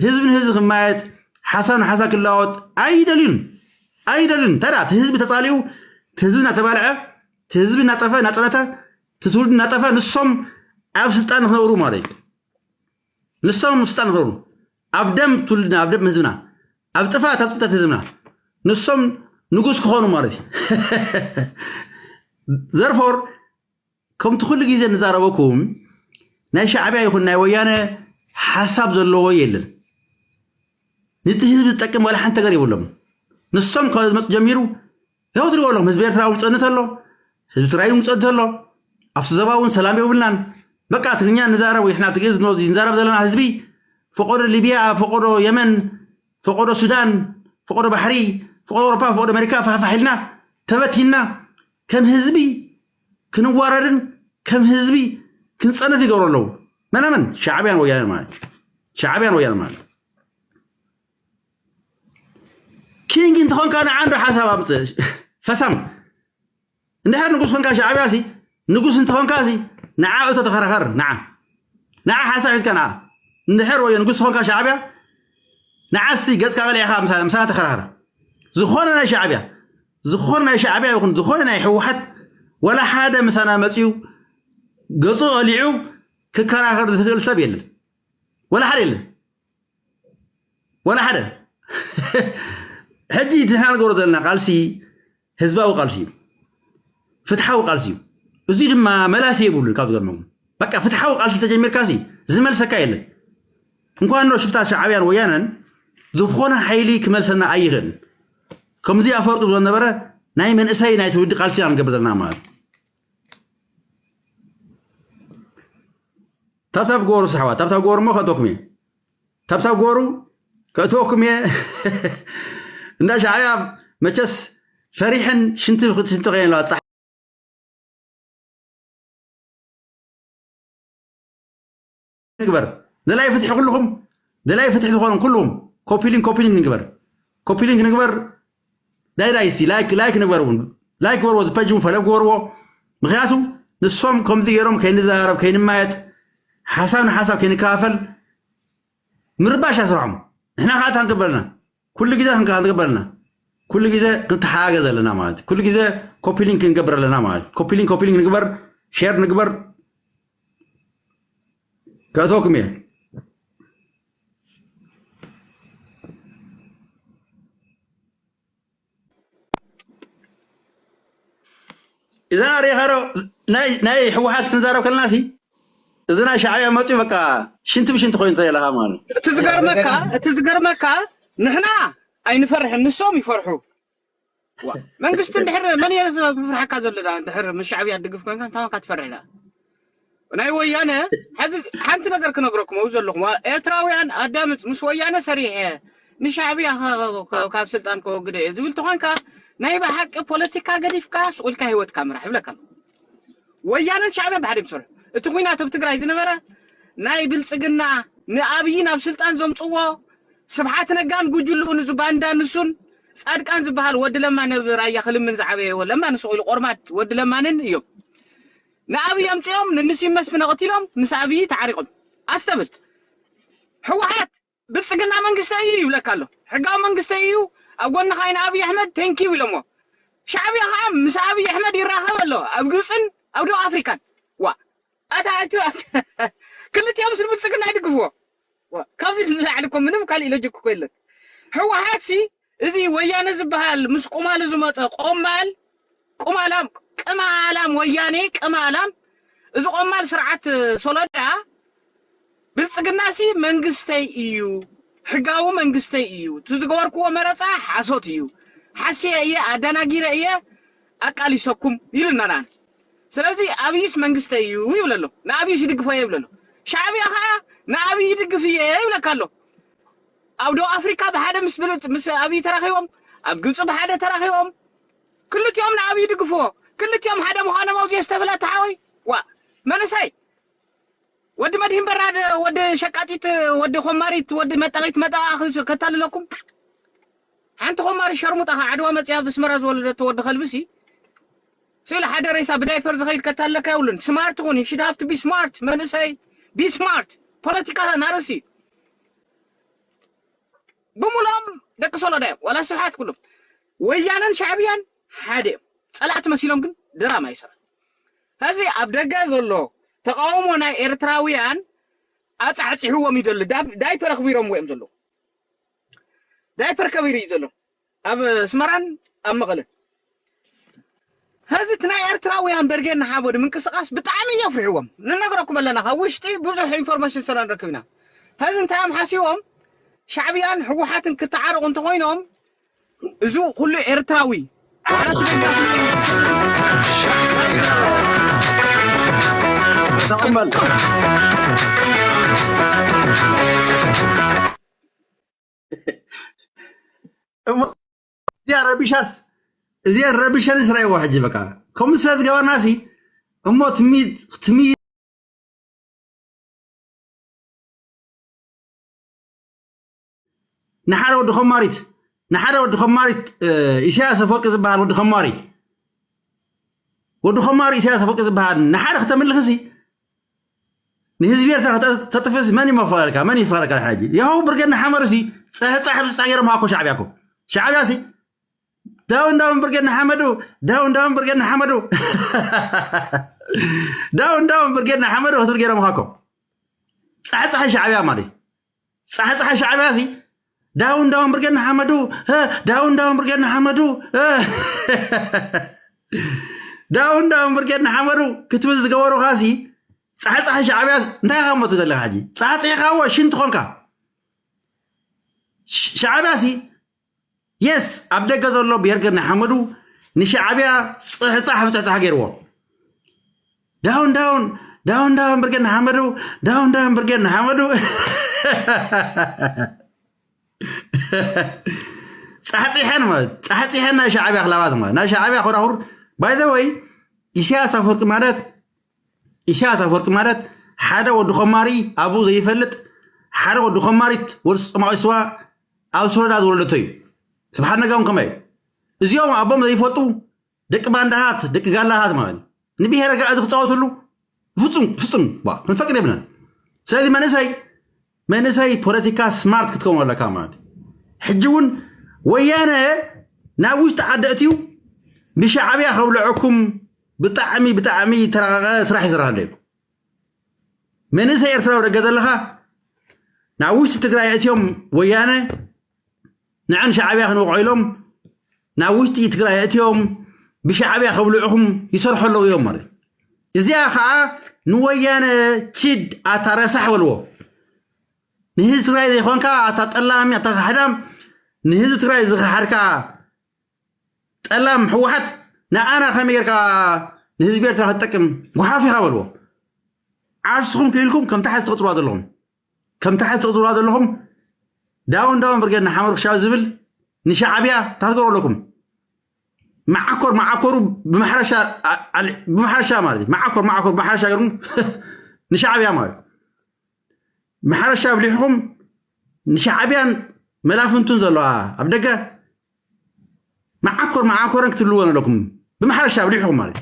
ህዝቢ ንህዝቢ ክማየጥ፣ ሓሳብ ንሓሳብ ክለዋወጥ ኣይደልዩን። ኣይደልዩን። ተራ እቲ ህዝቢ ተጻሊኡ፣ እቲ ህዝቢ እናተባልዐ፣ እቲ ህዝቢ እናጠፈ እናጸነተ፣ እቲ ትውልዲ እናጠፈ፣ ንሶም ኣብ ስልጣን ክነብሩ ማለት እዩ። ንሶም ኣብ ስልጣን ክነብሩ፣ ኣብ ደም ትውልድና፣ ኣብ ደም ህዝብና፣ ኣብ ጥፋት ኣብ ጥፍጠት ህዝብና ንሶም ንጉስ ክኾኑ ማለት እዩ። ዘርፎር ከምቲ ኩሉ ግዜ ንዛረበኩም፣ ናይ ሻዕብያ ይኹን ናይ ወያነ ሓሳብ ዘለዎ የለን። ነቲ ህዝቢ ዝጠቅም ዋላ ሓንቲ ነገር የብሎም። ንሶም ካብ ዝመፁ ጀሚሩ ያው ትሪእዎ ኣለኹም። ህዝቢ ኤርትራ እውን ጸንት ኣሎ፣ ህዝቢ ትግራይ እውን ጸንት ኣሎ። ኣብቲ ዞባ እውን ሰላም የብልናን። በቃ ትግርኛ ንዛረብ ወይ ሕና ትግእዝ ንዛረብ ዘለና ህዝቢ ፈቆዶ ሊብያ፣ ፈቆዶ የመን፣ ፈቆዶ ሱዳን፣ ፈቆዶ ባሕሪ፣ ፈቆዶ ኣውሮፓ፣ ፈቆዶ ኣሜሪካ ፋሕፋሕ ኢልና ተበቲና ከም ህዝቢ ክንዋረድን ከም ህዝቢ ክንጸንት ይገብሩ ኣለዉ። መናመን ሻዕብያን ወያነ ማለት ሻዕብያን ወያነ ማለት ኪንግ እንተኾንካ ንዓ እንዶ ሓሳብ ኣምጽእ። ፈሳም እንድሕር ንጉስ ኮንካ ሻዕብያ ሲ ንጉስ እንተኾንካ ሲ ንዓ እቶ ተኸራኸር ንዓ ንዓ ሓሳብ ሒዝካ ንዓ እንድሕር ወዮ ንጉስ ተኾንካ ሻዕብያ ንዓ ሲ ገጽካ ቀሊዕካ ምሳ- ምሳና ተኸራኸር። ዝኾነ ናይ ሻዕብያ ዝኾነ ናይ ሻዕብያ ይኹን ዝኾነ ናይ ህወሓት ወላ ሓደ ምሳና መጺኡ ገጹ ቀሊዑ ክከራኸር ዝኽእል ሰብ የለን። ወላ ሓደ የለን። ወላ ሓደ ሕጂ እቲ ንሕና ንገብሮ ዘለና ቃልሲ ህዝባዊ ቃልሲ እዩ። ፍትሓዊ ቃልሲ እዩ። እዚ ድማ መላሲ የብሉን። ካብ ዝገርመኩም በቃ ፍትሓዊ ቃልሲ ተጀሚርካ ሲ ዝመልሰካ የለን። እንኳን ነው ሽፍታ ሻዕብያን ወያነን ዝኾነ ሓይሊ ክመልሰና ኣይኽእልን። ከምዚ ኣፈወርቂ ዝነበረ ናይ መንእሰይ ናይ ትውልዲ ቃልሲ ኢና ንገብር ዘለና ማለት እዩ። ታብታብ ጎሩ ሰሕዋ ታብታብ ጎሩ ሞ ከእተኩም እየ። ታብታብ ጎሩ ከእተወኩም እየ። እንዳ ሻዕብያ መቸስ ፈሪሕን ሽንቲ ሽንቲ ከየን ኣለዋ። ንግበር ደላይ ፍትሒ ኩልኹም ደላይ ፍትሒ ዝኾኑ ኩልኹም ኮፒሊን ኮፒሊን ንግበር ኮፒሊን ንግበር። ዳይ ዳይ እስቲ ላይክ ላይክ ንግበር እውን ላይክ ግበርዎ ዝፐጅ እውን ፈለግ ግበርዎ። ምክንያቱ ንሶም ከምዚ ገይሮም ከይንዘራረብ ከይንማየጥ ሓሳብ ንሓሳብ ከይንከፋፈል ምርባሽ ኣስርሖም። ንሕና ከዓ እንታይ ክንገብር ኣለና? ኩሉ ግዜ ክንገብር ኣለና። ኩሉ ግዜ ክንተሓጋገዝ ኣለና ማለት ኩሉ ግዜ ኮፒ ሊንክ ክንገብር ኣለና ማለት ኮፒ ሊንክ ኮፒ ሊንክ ንግበር ሼር ንግበር። ከእተወኩም እየ። እዛ ሪኻሮ ናይ ናይ ህወሓት ክንዛረብ ከለና ሲ እዚ ናይ ሻዕብያ መፅኡ በቃ ሽንቲ ብሽንቲ ኮይኑ ተለኻ ማለት እዩ። እቲ ዝገርመካ እቲ ዝገርመካ ንሕና ኣይንፈርሕን ንሶም ይፈርሑ። ዋ፣ መንግስቲ እንድሕር መን እየ ዝፍርሓካ ዘሎ ዳ እንድሕር ምስ ሻዕብያ ትድግፍ ኮይንካ እንታይ ኮንካ ትፈርሕ ዳ? ናይ ወያነ ሕዚ ሓንቲ ነገር ክነግረኩም ኣው ዘለኹም ዋ- ኤርትራውያን ኣዳምፅ ምስ ወያነ ሰሪሐ ንሻዕብያ ከ- ከ- ካብ ስልጣን ከወግደ እየ ዝብል ተኾንካ ናይ ብሓቂ ፖለቲካ ገዲፍካ ስቑልካ ህይወትካ ምራሕ ይብለካ ኣሎ። ወያነን ሻዕብያን ብሓደ ይምሰሉ። እቲ ኩናት ኣብ ትግራይ ዝነበረ ናይ ብልፅግና ንኣብይን ኣብ ስልጣን ዘምፅዎ ስብሓት ነጋን ጉጅልኡን እዚ ባንዳ ንሱን ፃድቃን ዝበሃል ወዲ ለማ ነብ ራያ ክልምን ዝዓበየ ለማ ንስቑ ኢሉ ቆርማድ ወዲ ለማንን እዮም። ንኣብይ ኣምፅኦም ንንስይም መስፍን ኣቐቲሎም ምስ ኣብይ ተዓሪቖም ኣስተብል ህወሓት ብልፅግና መንግስተይ እዩ ይብለካ ኣሎ። ሕጋዊ መንግስተይ እዩ ኣብ ጎንኻ ኢና ኣብይ ኣሕመድ ቴንኪው ኢሎሞ። ሻዕብያ ከዓ ምስ ኣብይ ኣሕመድ ይራኸብ ኣሎ ኣብ ግብፅን ኣብ ደቡብ ኣፍሪካን። ዋ ኣታ ክልቲኦም ስል ብልፅግና ይድግፍዎ። ካብዚ ንላዕሊ እኮ ምንም ካሊእ ሎጂክ እኮ የለን። ህወሓት ሲ እዚ ወያነ ዝበሃል ምስ ቁማሉ ዝመፀ ቆማል ቁማላም ቅማላም ወያኔ ቅማላም እዚ ቆማል ስርዓት ሶሎዳ ብልፅግናሲ መንግስተይ እዩ፣ ሕጋዊ መንግስተይ እዩ፣ እቲ ዝገበርክዎ መረፃ ሓሶት እዩ፣ ሓስየ እየ ኣደናጊረ እየ ኣቃሊሰኩም ይብልና ንኣን። ስለዚ ኣብይስ መንግስተይ እዩ ይብል ኣሎ፣ ንኣብይስ ይድግፎ እየ ይብል ኣሎ። ሻዕብያ ከዓ ንኣብይ ይድግፍ እየ ይብለካ ኣሎ። ኣብ ደቡብ ኣፍሪካ ብሓደ ምስ ብልፅ ምስ ኣብይ ተራኺቦም፣ ኣብ ግብፂ ብሓደ ተራኺቦም፣ ክልቲኦም ንኣብይ ይድግፍዎ። ክልቲኦም ሓደ ምዃኖም ኣብዚ የስተብህለካ ሓወይ። ዋ መንእሰይ ወዲ መድሂን በራድ ወዲ ሸቃጢት ወዲ ኮማሪት ወዲ መጣቂት መጣቃ ከታልለኩም ሓንቲ ኮማሪት ሸርሙጣ ካብ ዓድዋ መፅያ ብስመራ ዝወለደቶ ወዲ ከልብሲ ስኢሉ ሓደ ሬሳ ብዳይፐር ዝኸይድ ከታለካ የብሉን። ስማርት ኩን you should have to be smart መንእሰይ be smart. ፖለቲካ ናርሲ ብሙሎም ደቂ ሶሎዳ እዮም። ዋላ ስብሓት ኩሎም ወያነን ሻዕብያን ሓደ እዮም። ጸላእቲ መሲሎም ግን ድራማ ይሰራ። ሕዚ ኣብ ደገ ዘሎ ተቃውሞ ናይ ኤርትራውያን ኣጻዕጺሕዎም እዩ ዘሎ። ዳይፐር ኣኽቢሮም እዮም ዘለዉ። ዳይፐር ከቢሩ እዩ ዘሎ ኣብ ኣስመራን ኣብ መቐለን። ሕዚ እቲ ናይ ኤርትራውያን በርጌድ ንሓመዱ ምንቅስቃስ ብጣዕሚ እዩ ኣፍሪሕዎም። ንነግረኩም ኣለና፣ ካብ ውሽጢ ብዙሕ ኢንፎርሜሽን ስለ ንረክብ ኢና። ሕዚ እንታይ እዮም ሓሲቦም? ሻዕብያን ህወሓትን ክተዓረቑ እንተኾይኖም፣ እዚ ኩሉ ኤርትራዊ ተቐመል። እሞ እዚኣ ረቢሻስ እዚኣ ረቢሸንስ ረእይዎ ሕጂ በቃ ከምኡ ስለ ዝገበርናሲ እሞ ትሚ ትሚ ንሓደ ወዲ ኸማሪት ንሓደ ወዲ ኸማሪት ኢሳያስ ኣፈወርቂ ዝበሃል ወዲ ኸማሪ ወዲ ኸማሪ ኢሳያስ ኣፈወርቂ ዝበሃል ንሓደ ክተምልኽሲ ንህዝቢ ኤርትራ ተጥፍእሲ መን ይመኽፈለካ መን ይፈረካ ሕጂ ያው ብርጌድ ንሓመዱሲ ጸህጻሕ ብጻ ገይሮም ሃኮ ሻዕብያ ኮ ሻዕብያ ሲ ዳውን ዳውን ብርጌድ ንሓመዱ ዳውን ዳውን ብርጌድ ንሓመዱ ዳውን ዳውን ብርጌድ ንሓመዱ ክትብል ገይሮም ሃኮ ጻሕጻሕ ሻዕብያ ማለት ጻሕጻሕ ሻዕብያ ሲ ዳውን ዳውን ብርጌድ ንሓመዱ ዳውን ዳውን ብርጌድ ንሓመዱ ዳውን ዳውን ብርጌድ ንሓመዱ ክትብል ዝገበሩኻ ሲ ጻሕጻሕ ሻዕብያ እንታይ ኢኻ ሞቱ ዘለኻ ሕጂ ጻሕጺሕኻዎ ሽንቲ ኾንካ ሻዕብያ ሲ የስ ኣብ ደገ ዘሎ ብሄር ገርኒ ሓመዱ ንሻዕብያ ጽሕጻሕ ብጽሕጻሕ ገይርዎ ዳውን ዳውን ዳውን ዳውን ብርጌድ ንሓመዱ ዳውን ዳውን ብርጌድ ንሓመዱ ጻሕጺሐን ማለት ጻሕጺሐን ናይ ሻዕብያ ክላባት ማለት ናይ ሻዕብያ ኮራኹር ባይ ዘ ወይ ኢሳያስ ኣፈወርቂ ማለት ኢሳያስ ኣፈወርቂ ማለት ሓደ ወዲ ኮማሪ ኣብኡ ዘይፈልጥ ሓደ ወዲ ኮማሪት ወዲ ጸማቒ ስዋ ኣብ ሶሎዳ ዝወለደቶ እዩ። ስብሓት ነጋ እውን ከማይ እዩ። እዚኦም ኣቦም ዘይፈልጡ ደቂ ባንዳሃት ደቂ ጋላሃት ማለት እዩ። ንብሄረ ጋዕዚ ክፃወትሉ ፍፁም ፍፁም ክንፈቅድ የብልናን። ስለዚ መንእሰይ መንእሰይ ፖለቲካ ስማርት ክትከውን ኣለካ ማለት እዩ። ሕጂ እውን ወያነ ናብ ውሽጢ ዓዲ እትዩ ብሻዕብያ ከብልዐኩም ብጣዕሚ ብጣዕሚ ተረቃቀ ስራሕ ይስራሕ ኣሎ እዩ። መንእሰይ ኤርትራዊ ደገ ዘለኻ ናብ ውሽጢ ትግራይ እትዮም ወያነ ንዐን ሻዕብያ ክንወቕዖ ኢሎም ናብ ውሽጢ ትግራይ እትዮም ብሻዕብያ ከብልዑኹም ይሰርሑ ኣለዉ እዮም ማለት እዚኣ ከዓ ንወያነ ችድ ኣታ ረሳሕ በልዎ ንህዝቢ ትግራይ ዘይኮንካ ኣታ ጠላሚ ኣታ ካሕዳም ንህዝቢ ትግራይ ዝኸሓድካ ጠላም ህወሓት ንኣና ከመይ ጌርካ ንህዝቢ ኤርትራ ክትጠቅም ጉሓፍ ኢኻ በልዎ ዓርስኹም ክኢልኩም ከም ታሕቲ ትቕፅርዋ ዘለኹም ከም ታሕቲ ትቕፅርዋ ዘለኹም ዳውን ዳውን ብርጌድ ንሓመዱ ክሻብ ዝብል ንሻዕብያ ታትገሩ ኣለኩም መዓኮር መዓኮሩ ብማሕረሻ ብማሕረሻ ማለት እዩ መዓኮር መዓኮር ብማሕረሻ ገርኩም ንሻዕብያ ማለት ማሕረሻ ኣብሊሕኹም ንሻዕብያን መላፍንቱን ዘለዋ ኣብ ደገ መዓኮር መዓኮረን ክትብልወን ኣለኩም ብማሕረሻ ኣብሊሕኹም ማለት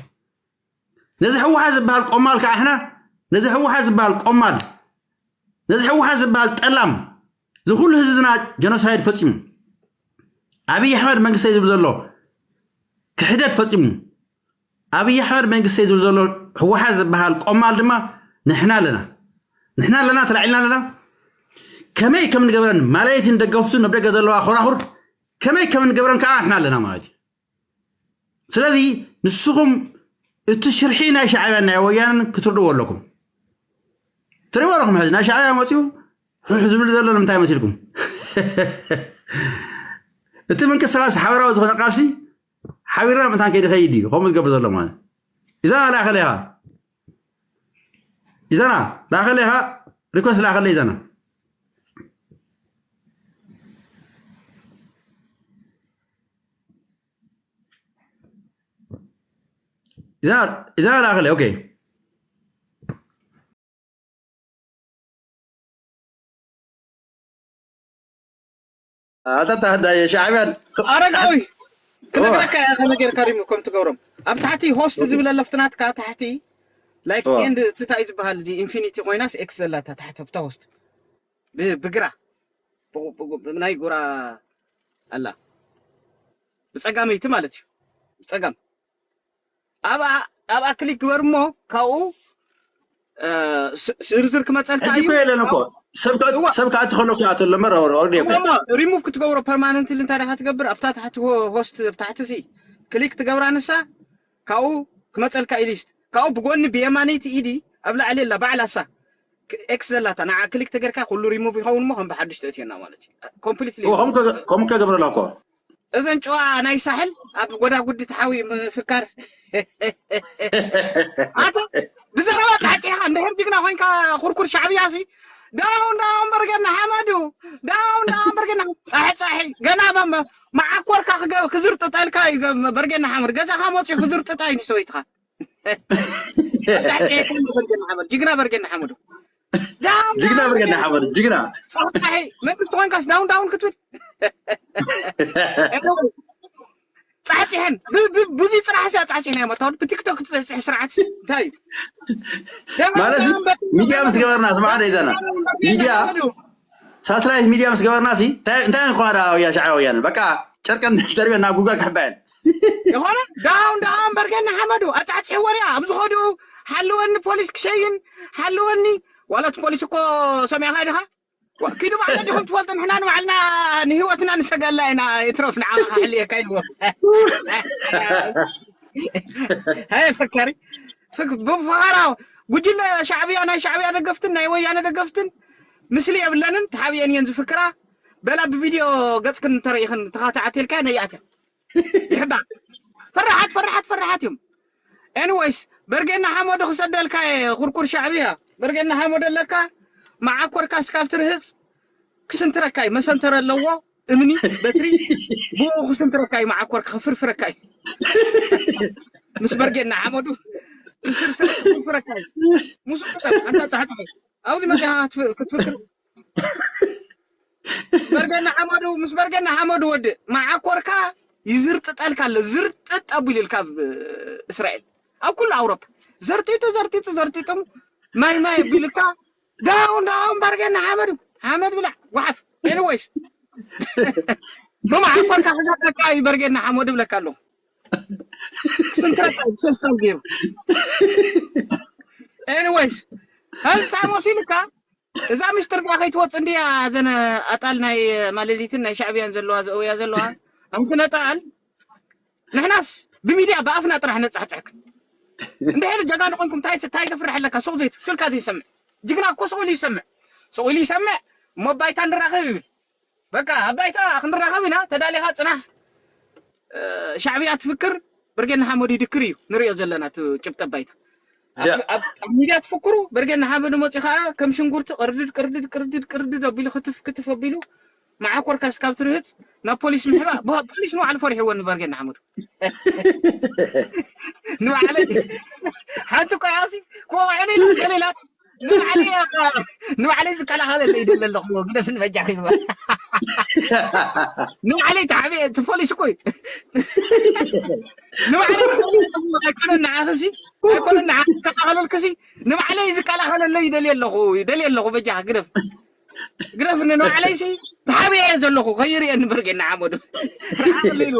ነዚ ህወሓት ዝበሃል ቆማል ከዓ ሕና ነዚ ህወሓት ዝበሃል ቆማል ነዚ ህወሓት ዝበሃል ጠላም ዝኩሉ ህዝብና ጀኖሳይድ ፈፂሙ ኣብይ ኣሕመድ መንግስተይ ዝብል ዘሎ ክሕደት ፈፂሙ ኣብይ ኣሕመድ መንግስተይ ዝብል ዘሎ ህወሓት ዝበሃል ቆማል ድማ ንሕና ኣለና ንሕና ኣለና ተላዒልና ኣለና ከመይ ከም ንገብረን ማለይትን ደገፍቱ ነብደገ ዘለዋ ኮራኹር ከመይ ከም ንገብረን ከዓ ንሕና ኣለና ማለት እዩ ስለዚ ንስኹም እቲ ሽርሒ ናይ ሻዕብያን ናይ ወያንን ክትርድዎ ኣለኩም ትሪእዎ ኣለኹም ሕዚ ናይ ሻዕብያ መፅኡ ሕሕ ዝብል ዘሎ ንምንታይ መሲልኩም እቲ ምንቅስቃስ ሓበራዊ ዝኾነ ቃልሲ ሓቢርና ምእንታን ከይዲ ከይድ እዩ ከምኡ ዝገብር ዘሎ ማለት ኢዛና ላእኸለ ኢኻ ኢዛና ላእኸለ ኢኻ ሪኮስ ላእኸለ ኢዛና ኢዛና ላእኸለ ኦኬ ኣታ ታህዳየ ሻዕብያን ኣረጋዊ ክነግረካ እያ ከመይ ጌርካ ሪሙ ከም ትገብሮም ኣብ ታሕቲ ሆስት ዝብል ኣለፍትናትካ ታሕቲ like end እቲ እንታይ ዝበሃል እዚ ኢንፊኒቲ ኮይናስ ኤክስ ዘላታ ታሕቲ ኣብታ ውስጥ ብግራ ናይ ጉራ ኣላ ብፀጋመይቲ ማለት እዩ። ብፀጋም ኣብኣ ኣብኣ ክሊክ ግበር እሞ ካብኡ ዝርዝር ክመፀልካ እዩ። የለን እኮ ሰብ ክኣቲ ከሎ ክኣቶ ለመ ሪሙቭ ክትገብሮ ፐርማነንትሊ እንታይ ዳካ ትገብር ኣብታ ታሕቲ ሆስት ታሕቲ ሲ ክሊክ ትገብራ ንሳ ካብኡ ክመፀልካ እዩ ሊስት ካብኡ ብጎኒ ብየማነይቲ ኢዲ ኣብ ላዕሊ ኣላ ባዕላ እሳ ኤክስ ዘላታ ንዓ ክሊክ ተገርካ ኩሉ ሪሙቭ ይኸውን እሞ ከም ብሓዱሽ ተእትየና ማለት እዩ። ኮምፕሊትሊ ከም ከገብረላ እኮ እዘን ጨዋ ናይ ሳሕል ኣብ ጎዳጉዲ ተሓዊ ምፍካር ኣተ ብዘረባ ፃዕፂኻ እንድሕር ጅግና ኮይንካ ኩርኩር ሻዕብያ ሲ ዳውን ዳውን በርገና ሓመዱ ዳውን ዳውን በርገና ፃሕፃሒ ገና መዓኮርካ ክዝርጥጠልካ እዩ። በርገና ሓመድ ገዛኻ መፅኡ ክዝርጥጣ እዩ ንሰበይትኻ ጅግና በርገና ሓመዱ ጅግና በርገና ሓመዱ ጅግና መንግስቲ ኮይንካስ ዳውን ዳውን ክትብል ጻሕጺሐን ብዙ ጽራሕ ሲያ ጻሕጺሕና እዮም ኣታወል ብቲክቶክ ትጽሕጽሕ ስርዓት እንታይ ማለት ሚድያ ምስ ገበርና ስማዕ ደይዘና ሚድያ ሳትላይት ሚድያ ምስ ገበርና ሲ እንታይ እንታይ እንኳን ወያ ሻዕብያ ወያነ በቃ ጨርቀን ደርበ ናብ ጉጋ ክሕባየን ይኾነ ዳውን ዳውን በርገና ሓመዱ ኣጻሕጺሕወን እያ ኣብ ዝኸዱ ሓልወኒ ፖሊስ ክሸይን ሓልወኒ ዋላ እቲ ፖሊስ እኮ ሰሚዕኻ ዲኻ ኪዱ ባዕላ ዲኹም ትፈልጡ ንሕና ንባዕልና ንህይወትና ንሰጋላ ኢና ይትረፍ ንዓኻ ክሕልየካ ኢልዎ ሃየ ፈካሪ ብፍኻራ ጉጅለ ሻዕብያ ናይ ሻዕብያ ደገፍትን ናይ ወያነ ደገፍትን ምስሊ የብለንን ተሓብየን እየን ዝፍክራ በላ ብቪድዮ ገፅክን እንተረኢኽን ተኻተዓት ኢልካ ነይኣትን ይሕባ ፈራሓት ፈራሓት ፈራሓት እዮም ኤኒወይስ በርጌና ሓመዱ ክሰደልካ ኩርኩር ሻዕብያ በርጌና ሓመዱ ኣለካ መዓኮርካ ስካብ ትርህፅ ክስንትረካ እዩ መሰንተር ኣለዎ እምኒ በትሪ ብኡ ክስንትረካ እዩ መዓኮርካ ክፍርፍረካ እዩ ምስ በርጌና ሓመዱ ክስርስር ክፍርፍረካ እዩ ሙሱ ኣንታ ፃሕፃሒ ኣብዚ መፅኻ ክትፍክር በርገና ሓመዱ ምስ በርገና ሓመዱ ወዲ መዓኮርካ ይዝርጥጠልካ ኣሎ ዝርጥጥ ኣቢሉ ኢልካ ኣብ እስራኤል ኣብ ኩሉ ኣውሮፓ ዘርጢጡ ዘርጢጡ ዘርጢጡ ማይ ማይ ኣቢልካ ዳውን ዳውን በርገና ሓመዱ ሓመድ ብላዕ ዋሓፍ ኤኒወይስ ብመዓኮርካ ክዛቀካ እዩ በርገና ሓመዱ ብለካ ኣለኹ ስንትረካ ሰስታል ገይሩ ኤኒወይስ ሀዚ እንታይ መሲልካ እዛ ምሽጥር እዛ ከይትወፅ እንድያ ዘነ ኣጣል ናይ ማለሊትን ናይ ሻዕብያን ዘለዋ ዘእውያ ዘለዋ ኣንክነጣል ንሕናስ ብሚድያ ብኣፍና ጥራሕ ነፃሕፅሕክ እንድሕር ጀጋኑ ኮንኩም እንታይ እንታይ ዘፍርሕ ኣለካ ሱቅ ዘይት ሱልካ ዘይሰምዕ ጅግና እኮ ሱቅ ኢሉ ይሰምዕ ሱቅ ኢሉ ይሰምዕ እሞ ባይታ ንራኸብ ይብል በቃ ኣብ ባይታ ክንራኸብ ኢና ተዳሊኻ ፅናሕ ሻዕብያ ትፍክር ብርጌድ ንሓመዱ ይድክር እዩ ንሪኦ ዘለና እቲ ጭብጠ ባይታ ኣብ ሚድያ ትፍክሩ ብርጌድ ንሓመዱ መፂኡ ከዓ ከም ሽንጉርቲ ቅርድድ ቅርድድ ቅርድድ ቅርድድ ኣቢሉ ክትፍ ክትፍ ኣቢሉ መዓኮርካ ስካብ ትርህፅ ናብ ፖሊስ ምሕባ ፖሊስ ንባዕሉ ፈሪሕዎ ንበርጌድ ንሓመዱ ንባዕለይ ሓንቲ ቆያሲ ኮዕኒ ገሌላት ንባዕለይ ንባዕለይ ዝከላኸለለይ ይደለ ኣለኹ ግደፍኒ በጃኺ ንባዕለይ ተሓቢአ እቲ ፖሊስ እኮ እዩ ንባዕለይ ኣይኮነ ንዓኽሲ ኣይኮነ ንዓኽ ዝከላኸለልክሲ ንባዕለይ ዝከላኸለለይ ይደልየ ኣለኹ ይደልየ ኣለኹ በጃኻ ግደፍ ግደፍኒ ንባዕለይሲ ተሓቢአ እየ ዘለኹ ከይርእየኒ በርጌ እናዓመዱ ርዓለይ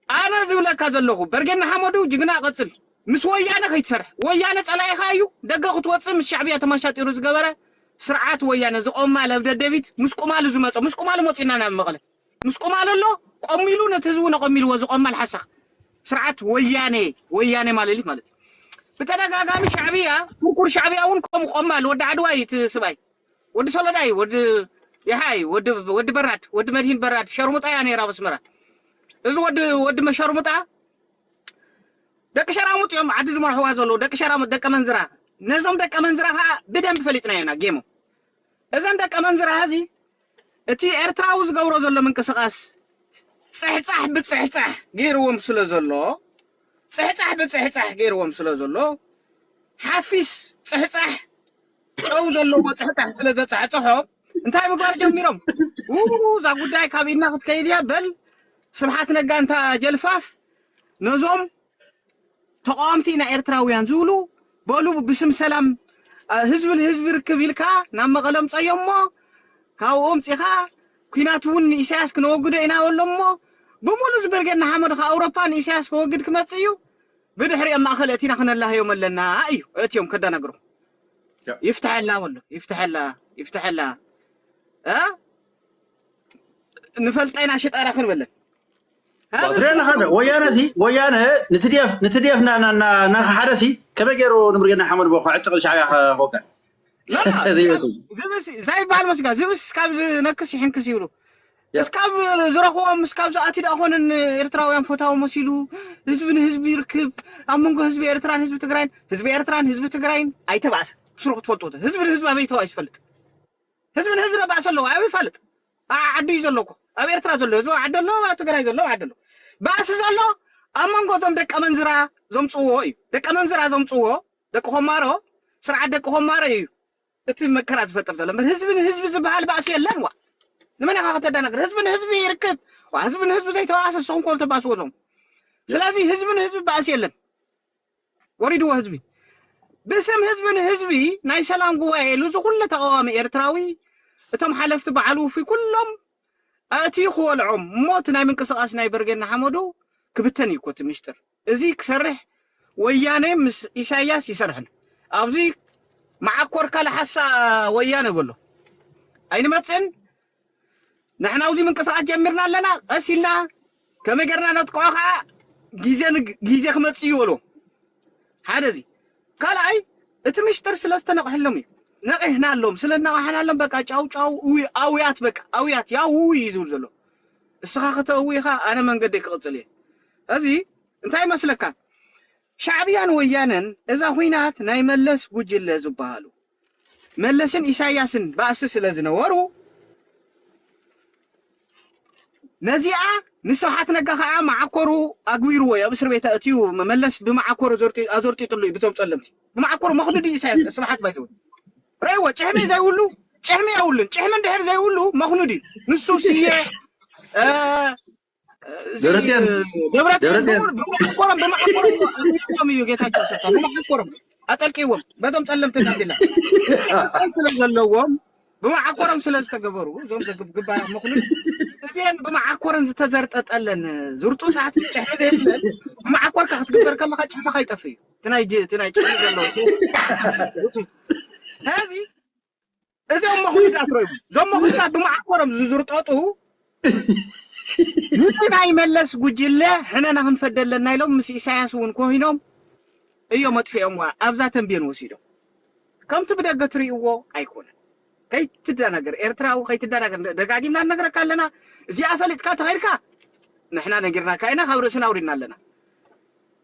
ኣነ ዝብለካ ዘለኹ በርጌ እናሓመዱ ጅግና ቀፅል ምስ ወያነ ከይትሰርሕ ወያነ ፀላኢኻ እዩ ደገ ክትወፅእ ምስ ሻዕብያ ተመሻጢሩ ዝገበረ ስርዓት ወያነ ዝቆማ ለብደደቢት ምስ ቁማሉ ዝመፀ ምስ ቁማሉ መፂና ናብ መቐለ ምስ ቁማሉ ኣሎ ቆሚሉ ነቲ ህዝቡ ነቆሚልዎ ዝቆማል ሓሰኽ ስርዓት ወያነ ወያነ ማለሊት ማለት እዩ ብተደጋጋሚ ሻዕብያ ኩርኩር ሻዕብያ እውን ከምኡ ቆማል ወዲ ዓድዋ እዩ እቲ ስባይ ወዲ ሰሎዳይ ወዲ ይሓይ ወዲ በራድ ወዲ መድሂን በራድ ሸርሙጣ እያ ነይራ በስመራ እዚ ወዲ ወዲ መሸርሙጣ ደቂ ሸራሙጥ እዮም ዓዲ ዝመርሕዋ ዘለዉ ደቂ ሸራሙጥ ደቂ መንዝራ ነዞም ደቂ መንዝራ ከዓ ብደንብ ፈሊጥና ኢና ጌሞም እዘን ደቂ መንዝራ ሀዚ እቲ ኤርትራዊ ዝገብሮ ዘሎ ምንቅስቃስ ፅሕፃሕ ብፅሕፃሕ ገይርዎም ስለ ዘሎ ፅሕፃሕ ብፅሕፃሕ ገይርዎም ስለ ዘሎ ሓፊስ ፅሕፃሕ ጨው ዘለዎ ፅሕፃሕ ስለ ዘፃሕፅሖም እንታይ ምግባር ጀሚሮም እዛ ጉዳይ ካብ ኢድና ክትከይድ እያ በል ስብሓት ነጋ እንታ ጀልፋፍ ነዞም ተቃወምቲ ኢና ኤርትራውያን ዝብሉ በሉ ብስም ሰላም ህዝቢ ንህዝቢ ርክብ ኢልካ ናብ መቐለ ምፀዮ እሞ ካብኡ ምፂኻ ኩናት እውን ንኢሳያስ ክነወግዶ ኢና በሎ እሞ ብሙሉ ዝበርጌና ሓመድ ከ ኣውሮፓ ንኢሳያስ ከወግድ ክመፅእ እዩ። ብድሕሪኦም ማእኸል እቲና ክነላህዮም ኣለና እዩ እትዮም ከዳናግሩ። ይፍትሐላ በሎ ይፍትሐላ ይፍትሐላ እ ንፈልጣይና ሽጣራ ክንበለን ትሪኦ ኣለኻ ዶ? ወያነ ሲ ወያነ ንትዲኤፍ ንትዲኤፍ ናናሓደ ሲ ከመይ ገይሩ ንብርጌና ሓመድ ቦ ክዕጥቕ ሻዕብያ ከወቅዕ ዘይበሃል መስጋ ዝብስ ካብ ዝነክስ ይሕንክስ ይብሉ እስካብ ዝረኽቦም እስካብ ዝኣቲ ዳ ኮነን ኤርትራውያን ፈታዊ መሲሉ ህዝቢ ንህዝቢ ይርክብ ኣብ መንጎ ህዝቢ ኤርትራን ህዝቢ ትግራይን ህዝቢ ኤርትራን ህዝቢ ትግራይን ኣይተባእሰ ስሩ ክትፈልጡ ህዝቢ ንህዝቢ ኣበይ ተባኢሱ ይፈልጥ ህዝቢ ንህዝቢ ነባእሲ ኣለዎ። ኣበይ ይፋለጥ? ኣብ ዓዱ እዩ ዘሎ እኮ። ኣብ ኤርትራ ዘሎ ህዝቢ ኣብ ዓዲ ኣሎ፣ ኣብ ትግራይ ዘሎ ኣብ ዓዲ ኣሎ። ባእሲ ዘሎ ኣብ መንጎ እዞም ደቀ መንዝራ ዘምፅዎ እዩ። ደቀ መንዝራ ዘምፅዎ ደቂ ኮማሮ ስርዓት ደቂ ኮማሮ እዩ እቲ መከራ ዝፈጥር ዘሎ። እምበር ህዝቢ ንህዝቢ ዝበሃል ባእሲ የለን። ዋ ንመን ኢኻ ከተዳናግር? ህዝቢ ንህዝቢ ይርክብ። ዋ ህዝቢ ንህዝቢ ዘይተባእሰ ንስኹም ኮም ተባስዎ ዞም። ስለዚ ህዝቢ ንህዝቢ ባእሲ የለን። ወሪድዎ ህዝቢ ብስም ህዝቢ ንህዝቢ ናይ ሰላም ጉባኤ ኢሉ እዚ ኩለ ተቃዋሚ ኤርትራዊ እቶም ሓለፍቲ በዓል ውፉይ ኩሎም ኣእትዩ ክወልዖም እሞ እቲ ናይ ምንቅስቃስ ናይ በርጌድ ንሓመዱ ክብተን እዩ እኮ እቲ ምሽጥር እዚ ክሰርሕ ወያነ ምስ ኢሳያስ ይሰርሕን ኣብዚ መዓኮርካ ለሓሳ ወያነ በሎ ኣይንመፅን ንሕና ኣብዚ ምንቅስቃስ ጀሚርና ኣለና ቀስ ኢልና ከመይ ገርና ነጥቅዖ ከዓ ግዜ ግዜ ክመፅእ እዩ በልዎም ሓደ እዚ ካልኣይ እቲ ምሽጥር ስለ ዝተነቕሐሎም እዩ ነቒሕናሎም ስለ ዝነቕሐናሎም በቃ ጫው ጫው ኣውያት በቃ ኣውያት ያው እዩ ዝብል ዘሎ እስኻ ከተእዊ ኢኻ ኣነ መንገደይ ክቕፅል እየ እዚ እንታይ ይመስለካ ሻዕብያን ወያነን እዛ ኹናት ናይ መለስ ጉጅለ ዝበሃሉ መለስን ኢሳያስን ባእሲ ስለ ዝነበሩ ነዚኣ ንስብሓት ነጋ ከዓ መዓኮሩ ኣግቢርዎ እዩ ኣብ እስር ቤት ኣእትዩ መለስ ብመዓኮሩ ኣዞርጢጥሉ እዩ ብቶም ፀለምቲ ብመዓኮሩ መኽዱድ እዩ ኢሳያስ ስብሓት ባይተው ረይዎ ጭሕሚ ዘይብሉ ጭሕሚ የብሉን ጭሕሚ እንድሕር ዘይብሉ መኽኑድ እዩ ንሱ ስየ ደብረፅዮን ደብረፅዮን ብመዓኮሮም ብመዓኮሮም እዩ ጌታቸው ሰታ ብመዓኮሮም ኣጠልቂዎም በቶም ፀለምቲ ጋምቤላ ስለ ዘለዎም ብመዓኮሮም ስለ ዝተገበሩ እዞም ግባራት መኹንን እዚአን ብመዓኮረን ዝተዘርጠጠለን ዝርጡጣት ጭሕሚ ዘይብለን ብመዓኮርካ ክትግበር ከለካ ጭሕምካ ይጠፍ እዩ ትናይ ትናይ ጭሕሚ ዘለዎ ስለዚ እዚኦም መኹንዳት ረይቡ እዞም መኹንዳት ብመዓኮሮም ዝዝርጠጡ ምፅናይ መለስ ጉጅለ ሕነና ክንፈደ ኣለና ኢሎም ምስ ኢሳያስ እውን ኮይኖም እዮም ኣጥፊኦምዋ ኣብዛ ተንቤን ወሲዶም ከምቲ ብደገ ትርእይዎ ኣይኮነን ከይትደናገር ኤርትራዊ ከይትደናገር ደጋጊምና ንነግረካ ኣለና እዚኣ ፈሊጥካ ተኸይድካ ንሕና ነጊርናካ ኢና ካብ ርእስና ኣውሪድና ኣለና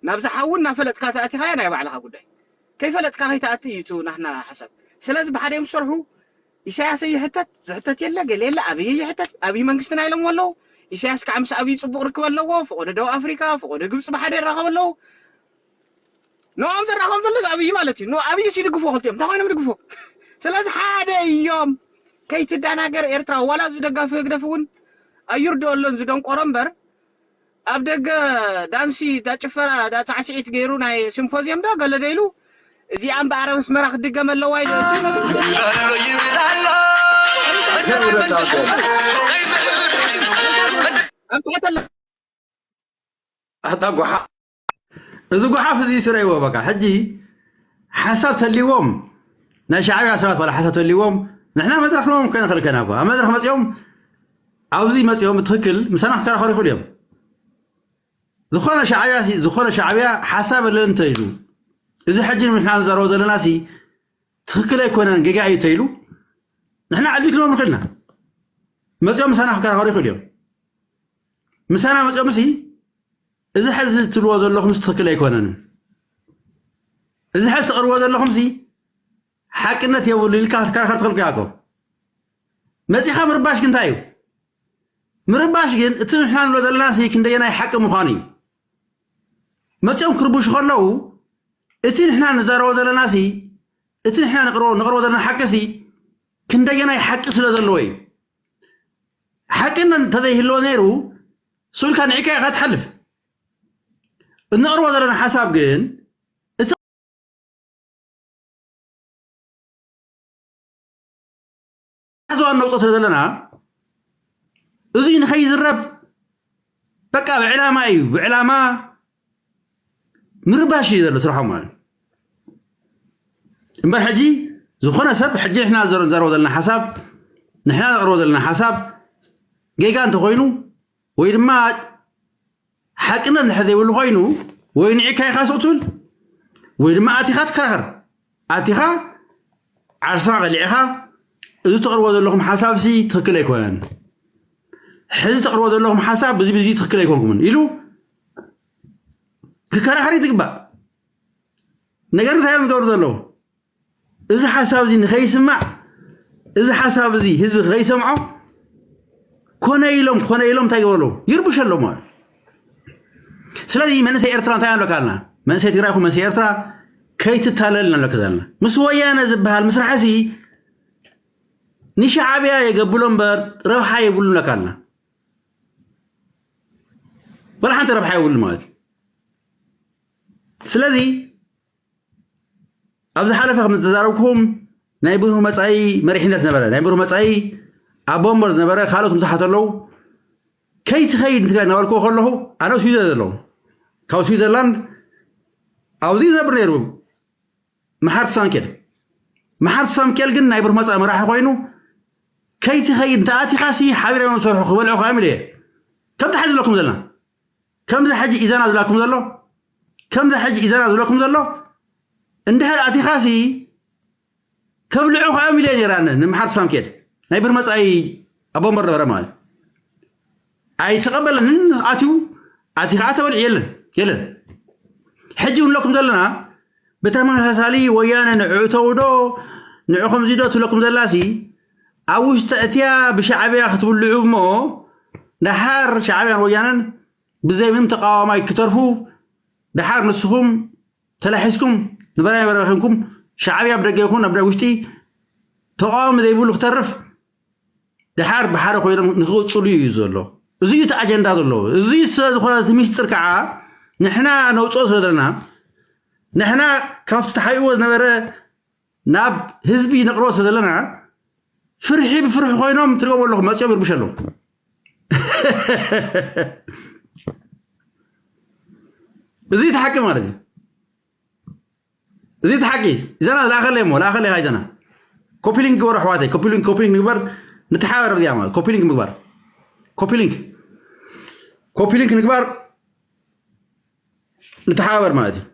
ናብዚ ሓዊ እናፈለጥካ ተኣቲኻያ ናይ ባዕልኻ ጉዳይ ከይፈለጥካ ከይትኣቲ እዩ እቲ ናህና ሓሳብ ስለዚ ብሓደ ምስ ሰርሑ ኢሳያስ ይሕተት ዝሕተት የለ ገለ የለ ኣብይ ይሕተት ኣብይ መንግስትና ኢሎም ኣለዉ ኢሳያስ ከዓ ምስ ኣብይ ፅቡቅ ርክብ ኣለዎ ፈቆዶ ደቡብ ኣፍሪካ ፈቆዶ ግብፂ ብሓደ ይራኸቡ ኣለዉ ንኦም ዘራኸቡ ዘሎ ኣብይ ማለት እዩ ኣብይ ሲ ድግፎ ክልቲኦም እንታይ ኮይኖም ድግፎ ስለዚ ሓደ እዮም ከይትዳናገር ኤርትራ ዋላ እዚ ደጋፊ ህግደፍ እውን ኣይርድኦ ኣሎን ዝደንቆሮ እምበር ኣብ ደገ ዳንሲ ዳጭፈራ ዳሳዕስዒት ገይሩ ናይ ሲምፖዚየም ዶ ገለ ዶ ኢሉ እዚኣ እምበኣር ኣብ ኣስመራ ክትድገም ኣለዋ ኢሉ ኣሎ ይብል ኣሎ ኣብ ትሕተ ኣታ ጓሓ እዚ ጓሓፍ እዚ ስረይዎ በቃ ሕጂ ሓሳብ ተልዎም ናይ ሻዕብያ ሰባት ዋላ ሓሳብ ተልዎም ንሕና መድረኽ ንዎም ከነኽልከና እኳ ኣብ መድረኽ መፂኦም ኣብዚ መፂኦም ብትኽክል ምሳና ክከራኸሩ ይኽእሉ እዮም ዝኾነ ሻዕብያ ሲ ዝኾነ ሻዕብያ ሓሳብ ኣለን እንተኢሉ እዚ ሕጂ ንሕና ንዛረቦ ዘለና ሲ ትኽክል ኣይኮነን ጌጋ እዩ ተኢሉ ንሕና ዕድል ክንቦም ንኽእልና መፂኦም ምሳና ክከራኸሩ ይኽእሉ እዮም ምሳና መፂኦም ሲ እዚ ሕዚ ትብልዎ ዘለኹም ትኽክል ኣይኮነን እዚ ሕዚ ተቕርቦ ዘለኹም ሲ ሓቅነት የብሉ ኢልካ ክትከራኸር ትኽእል እኮ መፂኻ ምርባሽ ግን እንታይ እዩ ምርባሽ ግን እቲ ንሕና ንብሎ ዘለና ሲ ክንደየናይ ሓቂ ምዃኑ እዩ መፂኦም ክርብሹ ከለዉ እቲ ንሕና ንዛረቦ ዘለና ሲ እቲ ንሕና ንቕርቦ ንቕርቦ ዘለና ሓቂ ሲ ክንደየናይ ሓቂ ስለ ዘለዎ እዩ ሓቂ እንተዘይህልዎ ነይሩ ስኡልካ ንዒካ ኢኻ ትሓልፍ እነቕርቦ ዘለና ሓሳብ ግን እቲ ዝዋን ነውፅኦ ስለ ዘለና እዙይ ንኸይዝረብ በቃ ብዕላማ እዩ። ብዕላማ ምርባሽ እዩ ዘሎ ስርሖም ማለት እምበር ሕጂ ዝኾነ ሰብ ሕጂ ንሕና ዘረ- ንዘረቦ ዘለና ሓሳብ ንሕና ዘቕርቦ ዘለና ሓሳብ ጌጋ እንተኾይኑ ወይ ድማ ሓቅነት እንድሕር ዘይብሉ ኮይኑ ወይ ንዒካ ኢኻ ስቕ ትብል ወይ ድማ ኣቲኻ ትከራኸር ኣቲኻ ዓርስኻ ቀሊዕኻ እዚ ተቕርቦ ዘለኹም ሓሳብሲ ትኽክል ኣይኮነን ሕዚ ተቕርቦ ዘለኹም ሓሳብ ብዚ ብዚ ትኽክል ኣይኮንኩምን ኢሉ ክከራኸር እዩ ዝግባእ ነገር እንታይ እዮም ዝገብሩ ዘለዉ እዚ ሓሳብ እዚ ንኸይስማዕ እዚ ሓሳብ እዚ ህዝቢ ከይሰምዖ ኮነ ኢሎም ኮነ ኢሎም እንታይ ገበሩ ይርብሸሎም ማለት ስለዚ መንእሰይ ኤርትራ እንታይ ኣለካ ኣለና መንእሰይ ትግራይ ይኹን መንእሰይ ኤርትራ ከይትታለል ኣለካ ዘለና ምስ ወያነ ዝበሃል ምስራሕ እዚ ንሻዕብያ የገብሎ እምበር ረብሓ የብሉ ኣለካ ኣለና ወላ ሓንቲ ረብሓ የብሉ ማለት እዩ ስለዚ ኣብ ዝሓለፈ ከም ዝተዛረብኩም ናይ ብሩህ መፃኢ መሪሕነት ነበረ ናይ ብሩህ መፃኢ ኣብ ቦምበር ዝነበረ ካልኦት ብዙሓት ኣለዉ ከይትኸይድ ንትግራይ እናበልክዎ ከለኹ ኣነ ኣብ ስዊዘ ዘለኹ ካብ ስዊዘርላንድ ኣብዚ ዝነብር ነይሩ መሓር ሳንኬል መሓር ሳንኬል ግን ናይ ብሩህ መፃኢ መራሒ ኮይኑ ከይትኸይድ እንተኣቲኻሲ ሓቢሮም ዝሰርሑ ክበልዑ ከኣም ኢለ ከምቲ ሓዚ ዝብለኩም ዘለና ከምዚ ሕጂ ኢዛና ዝብላኩም ዘሎ ከምዚ ሕጂ ኢዛና ዝብለኩም ዘሎ እንድሕር ኣቲኻሲ ከብልዑ ከዓ ሚልዮን ይራነ ንምሓር ሳምኬድ ናይ ብር መፃኢ ኣብ ወንበር ነበረ ማለት ኣይተቐበለንን ኣትዩ ኣቲ ከዓ ተበልዑ የለን የለን ሕጂ ንብለኩም ዘለና ብተመሳሳሊ ወያነ ንዕኡ ተውዶ ንዑ ከምዚ ዶ ትብለኩም ዘላሲ ኣብ ውሽጢ እትያ ብሻዕብያ ክትብልዑ እሞ ደሓር ሻዕብያን ወያነን ብዘይ ምንም ተቃዋማይ ክተርፉ ደሓር ንስኹም ተላሒስኩም ንበላይ በረኺንኩም ሻዕብያ ኣብ ደገ ይኹን ኣብ ውሽጢ ተቃዋሚ ዘይብሉ ክተርፍ ደሓር ብሓደ ኮይኖም ንክቕፅሉ እዩ ዘሎ። እዚ እቲ ኣጀንዳ ዘለዎ። እዚ ዝኾነ እቲ ሚስጥር ከዓ ንሕና ነውፅኦ ስለ ዘለና ንሕና ካብቲ ተሓይዎ ዝነበረ ናብ ህዝቢ ነቕርቦ ስለ ዘለና ፍርሒ ብፍርሒ ኮይኖም ትሪኦም ኣለኹም መፂኦም ይርብሽ ኣለዉ። እዚ እቲ ሓቂ ማለት እዩ። እዚ እቲ ሓቂ ይዘና ዝለኣኸለይ እሞ ለኣኸለይ ሃይዘና ኮፒሊንክ ግበሩ ኣሕዋተይ ኮፒሊንክ ኮፒሊንክ ንግበር ንተሓባበር ብዚኣ ማለት ኮፒሊንክ ምግባር ኮፒሊንክ ኮፒሊንክ ንግባር ንተሓባበር ማለት እዩ።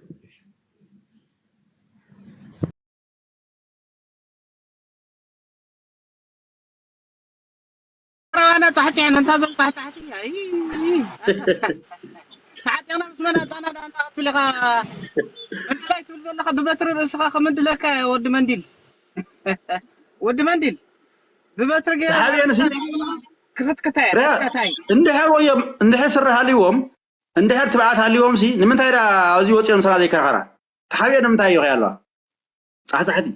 ኣነ ጻሕጽሐን እንታ ዘም ጻሕጻሕቲ እያ። ተሓጢቕና ምስ መናጻና ዳ እንታ ክትብል ኢኻ መንዲላይ ትብል ዘለኻ ብበትሪ ርእስኻ ከመንድለካ ወዲ መንዲል ወዲ መንዲል ብበትሪ ገይረ ክኽትክታይ እንድሕር ወዮም እንድሕር ስረ ሃልዎም እንድሕር ትብዓት ሃልዎም ሲ ንምንታይ ዳ ኣብዚ ወፂኦም ስራ ዘይከራኸራ ተሓቢኦ ንምንታይ እዩ ከያለዋ ጻሕጻሕቲ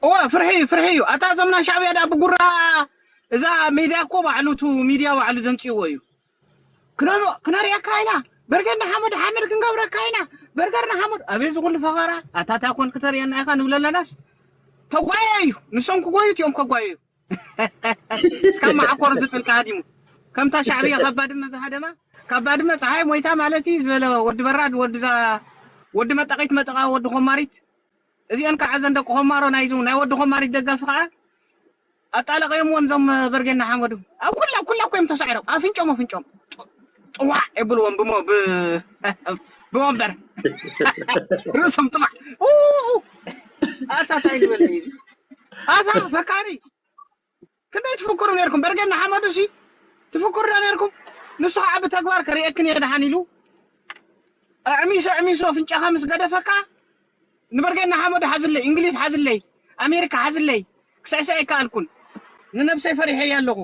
እወ ፍርሒ እዩ ፍርሒ እዩ ኣታ እዞም ናይ ሻዕብያ ዳ ብጉራ እዛ ሚድያ እኮ ባዕሉ ቱ ሚድያ ባዕሉ ዘምፅእዎ እዩ ክነርየካ ኢና በርገድ ንሓመድ ሓመድ ክንገብረካ ኢና በርገድ ንሓመድ ኣበይ ዝኩሉ ፈኸራ ኣታ ታይ ኮን ክተርእየና ኢኻ ንብል ኣለናስ ተጓየ እዩ ንሶም ክጎዩ እዮም ከጓዩ ካብ መዓኮር ዝጥልቂ ሃዲሙ ከምታ ሻዕብያ ካብ ባድመ ዝሃደማ ካብ ባድመ ፀሓይ ሞይታ ማለት እዩ ዝበለ ወዲ በራድ ወዲ መጠቒት መጠቓ ወዲ ኮማሪት እዚአን ከዓ እዘን ደቂ ኮማሮ ናይዙ ናይ ወዲ ኮማሪት ደጋፊ ከዓ ኣጣለቀዮምዎን እዞም በርጌና ሓመዱ ኣብ ኩላ ኩላ እኮ እዮም ተሳዒሮም ኣፍንጮም ኣፍንጮም ጥዋዕ የብልዎም ብሞ ብወንበር ርእሶም ጥዋዕ ኣታ ታይ ዝበለ እዩ ኣታ ፈካሪ ክንደይ ትፍክሩ ነርኩም በርጌና ሓመዱ ሲ ትፍክሩ ዳ ነርኩም ንሱ ከዓ ብተግባር ከርእየክን እየ ደሓን ኢሉ ኣዕሚሶ ኣዕሚሶ ፍንጫኻ ምስ ገደፈካ ንበርጌና ሓመዱ ሓዝለይ እንግሊዝ ሓዝለይ ኣሜሪካ ሓዝለይ ክስዕስዕ ኣይከኣልኩን ንነብሰይ ፈሪሐያ ኣለኹ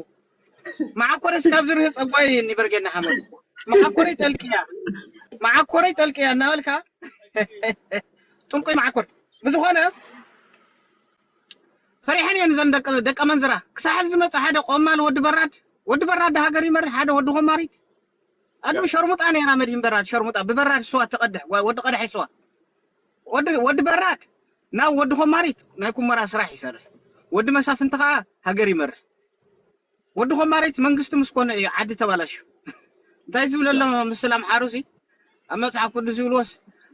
መዓኮረስ ካብ ዝርህ ፀጓይ እኒ በርጌና ሓመዱ መዓኮረይ ጠልቅያ መዓኮረይ ጠልቅያ እናበልካ ጥልቁይ መዓኮር ብዝኾነ ፈሪሐን እየን እዘን ደቂ መንዝራ ክሳብ ሕዚ ዝመፀ ሓደ ቆማል ወዲ በራድ ወዲ በራድ ሃገር ይመርሕ ሓደ ወዲ ኮማሪት ኣዱ ሸርሙጣ ነይራ መድሂን በራድ ሸርሙጣ ብበራድ ስዋ ትቐድሕ ጓ- ወዲ ቀዳሒ ስዋ ወዲ ወዲ በራድ ናብ ወዲ ኮማሪት ናይ ኩመራ ስራሕ ይሰርሕ። ወዲ መሳፍንቲ ከዓ ሃገር ይመርሕ። ወዲ ኮማሪት መንግስቲ ምስ ኮነ እዩ ዓዲ ተባላሹ። እንታይ ዝብል ኣሎ ምስል ኣምሓሩ ሲ ኣብ መጽሓፍ ቅዱስ ይብልዎስ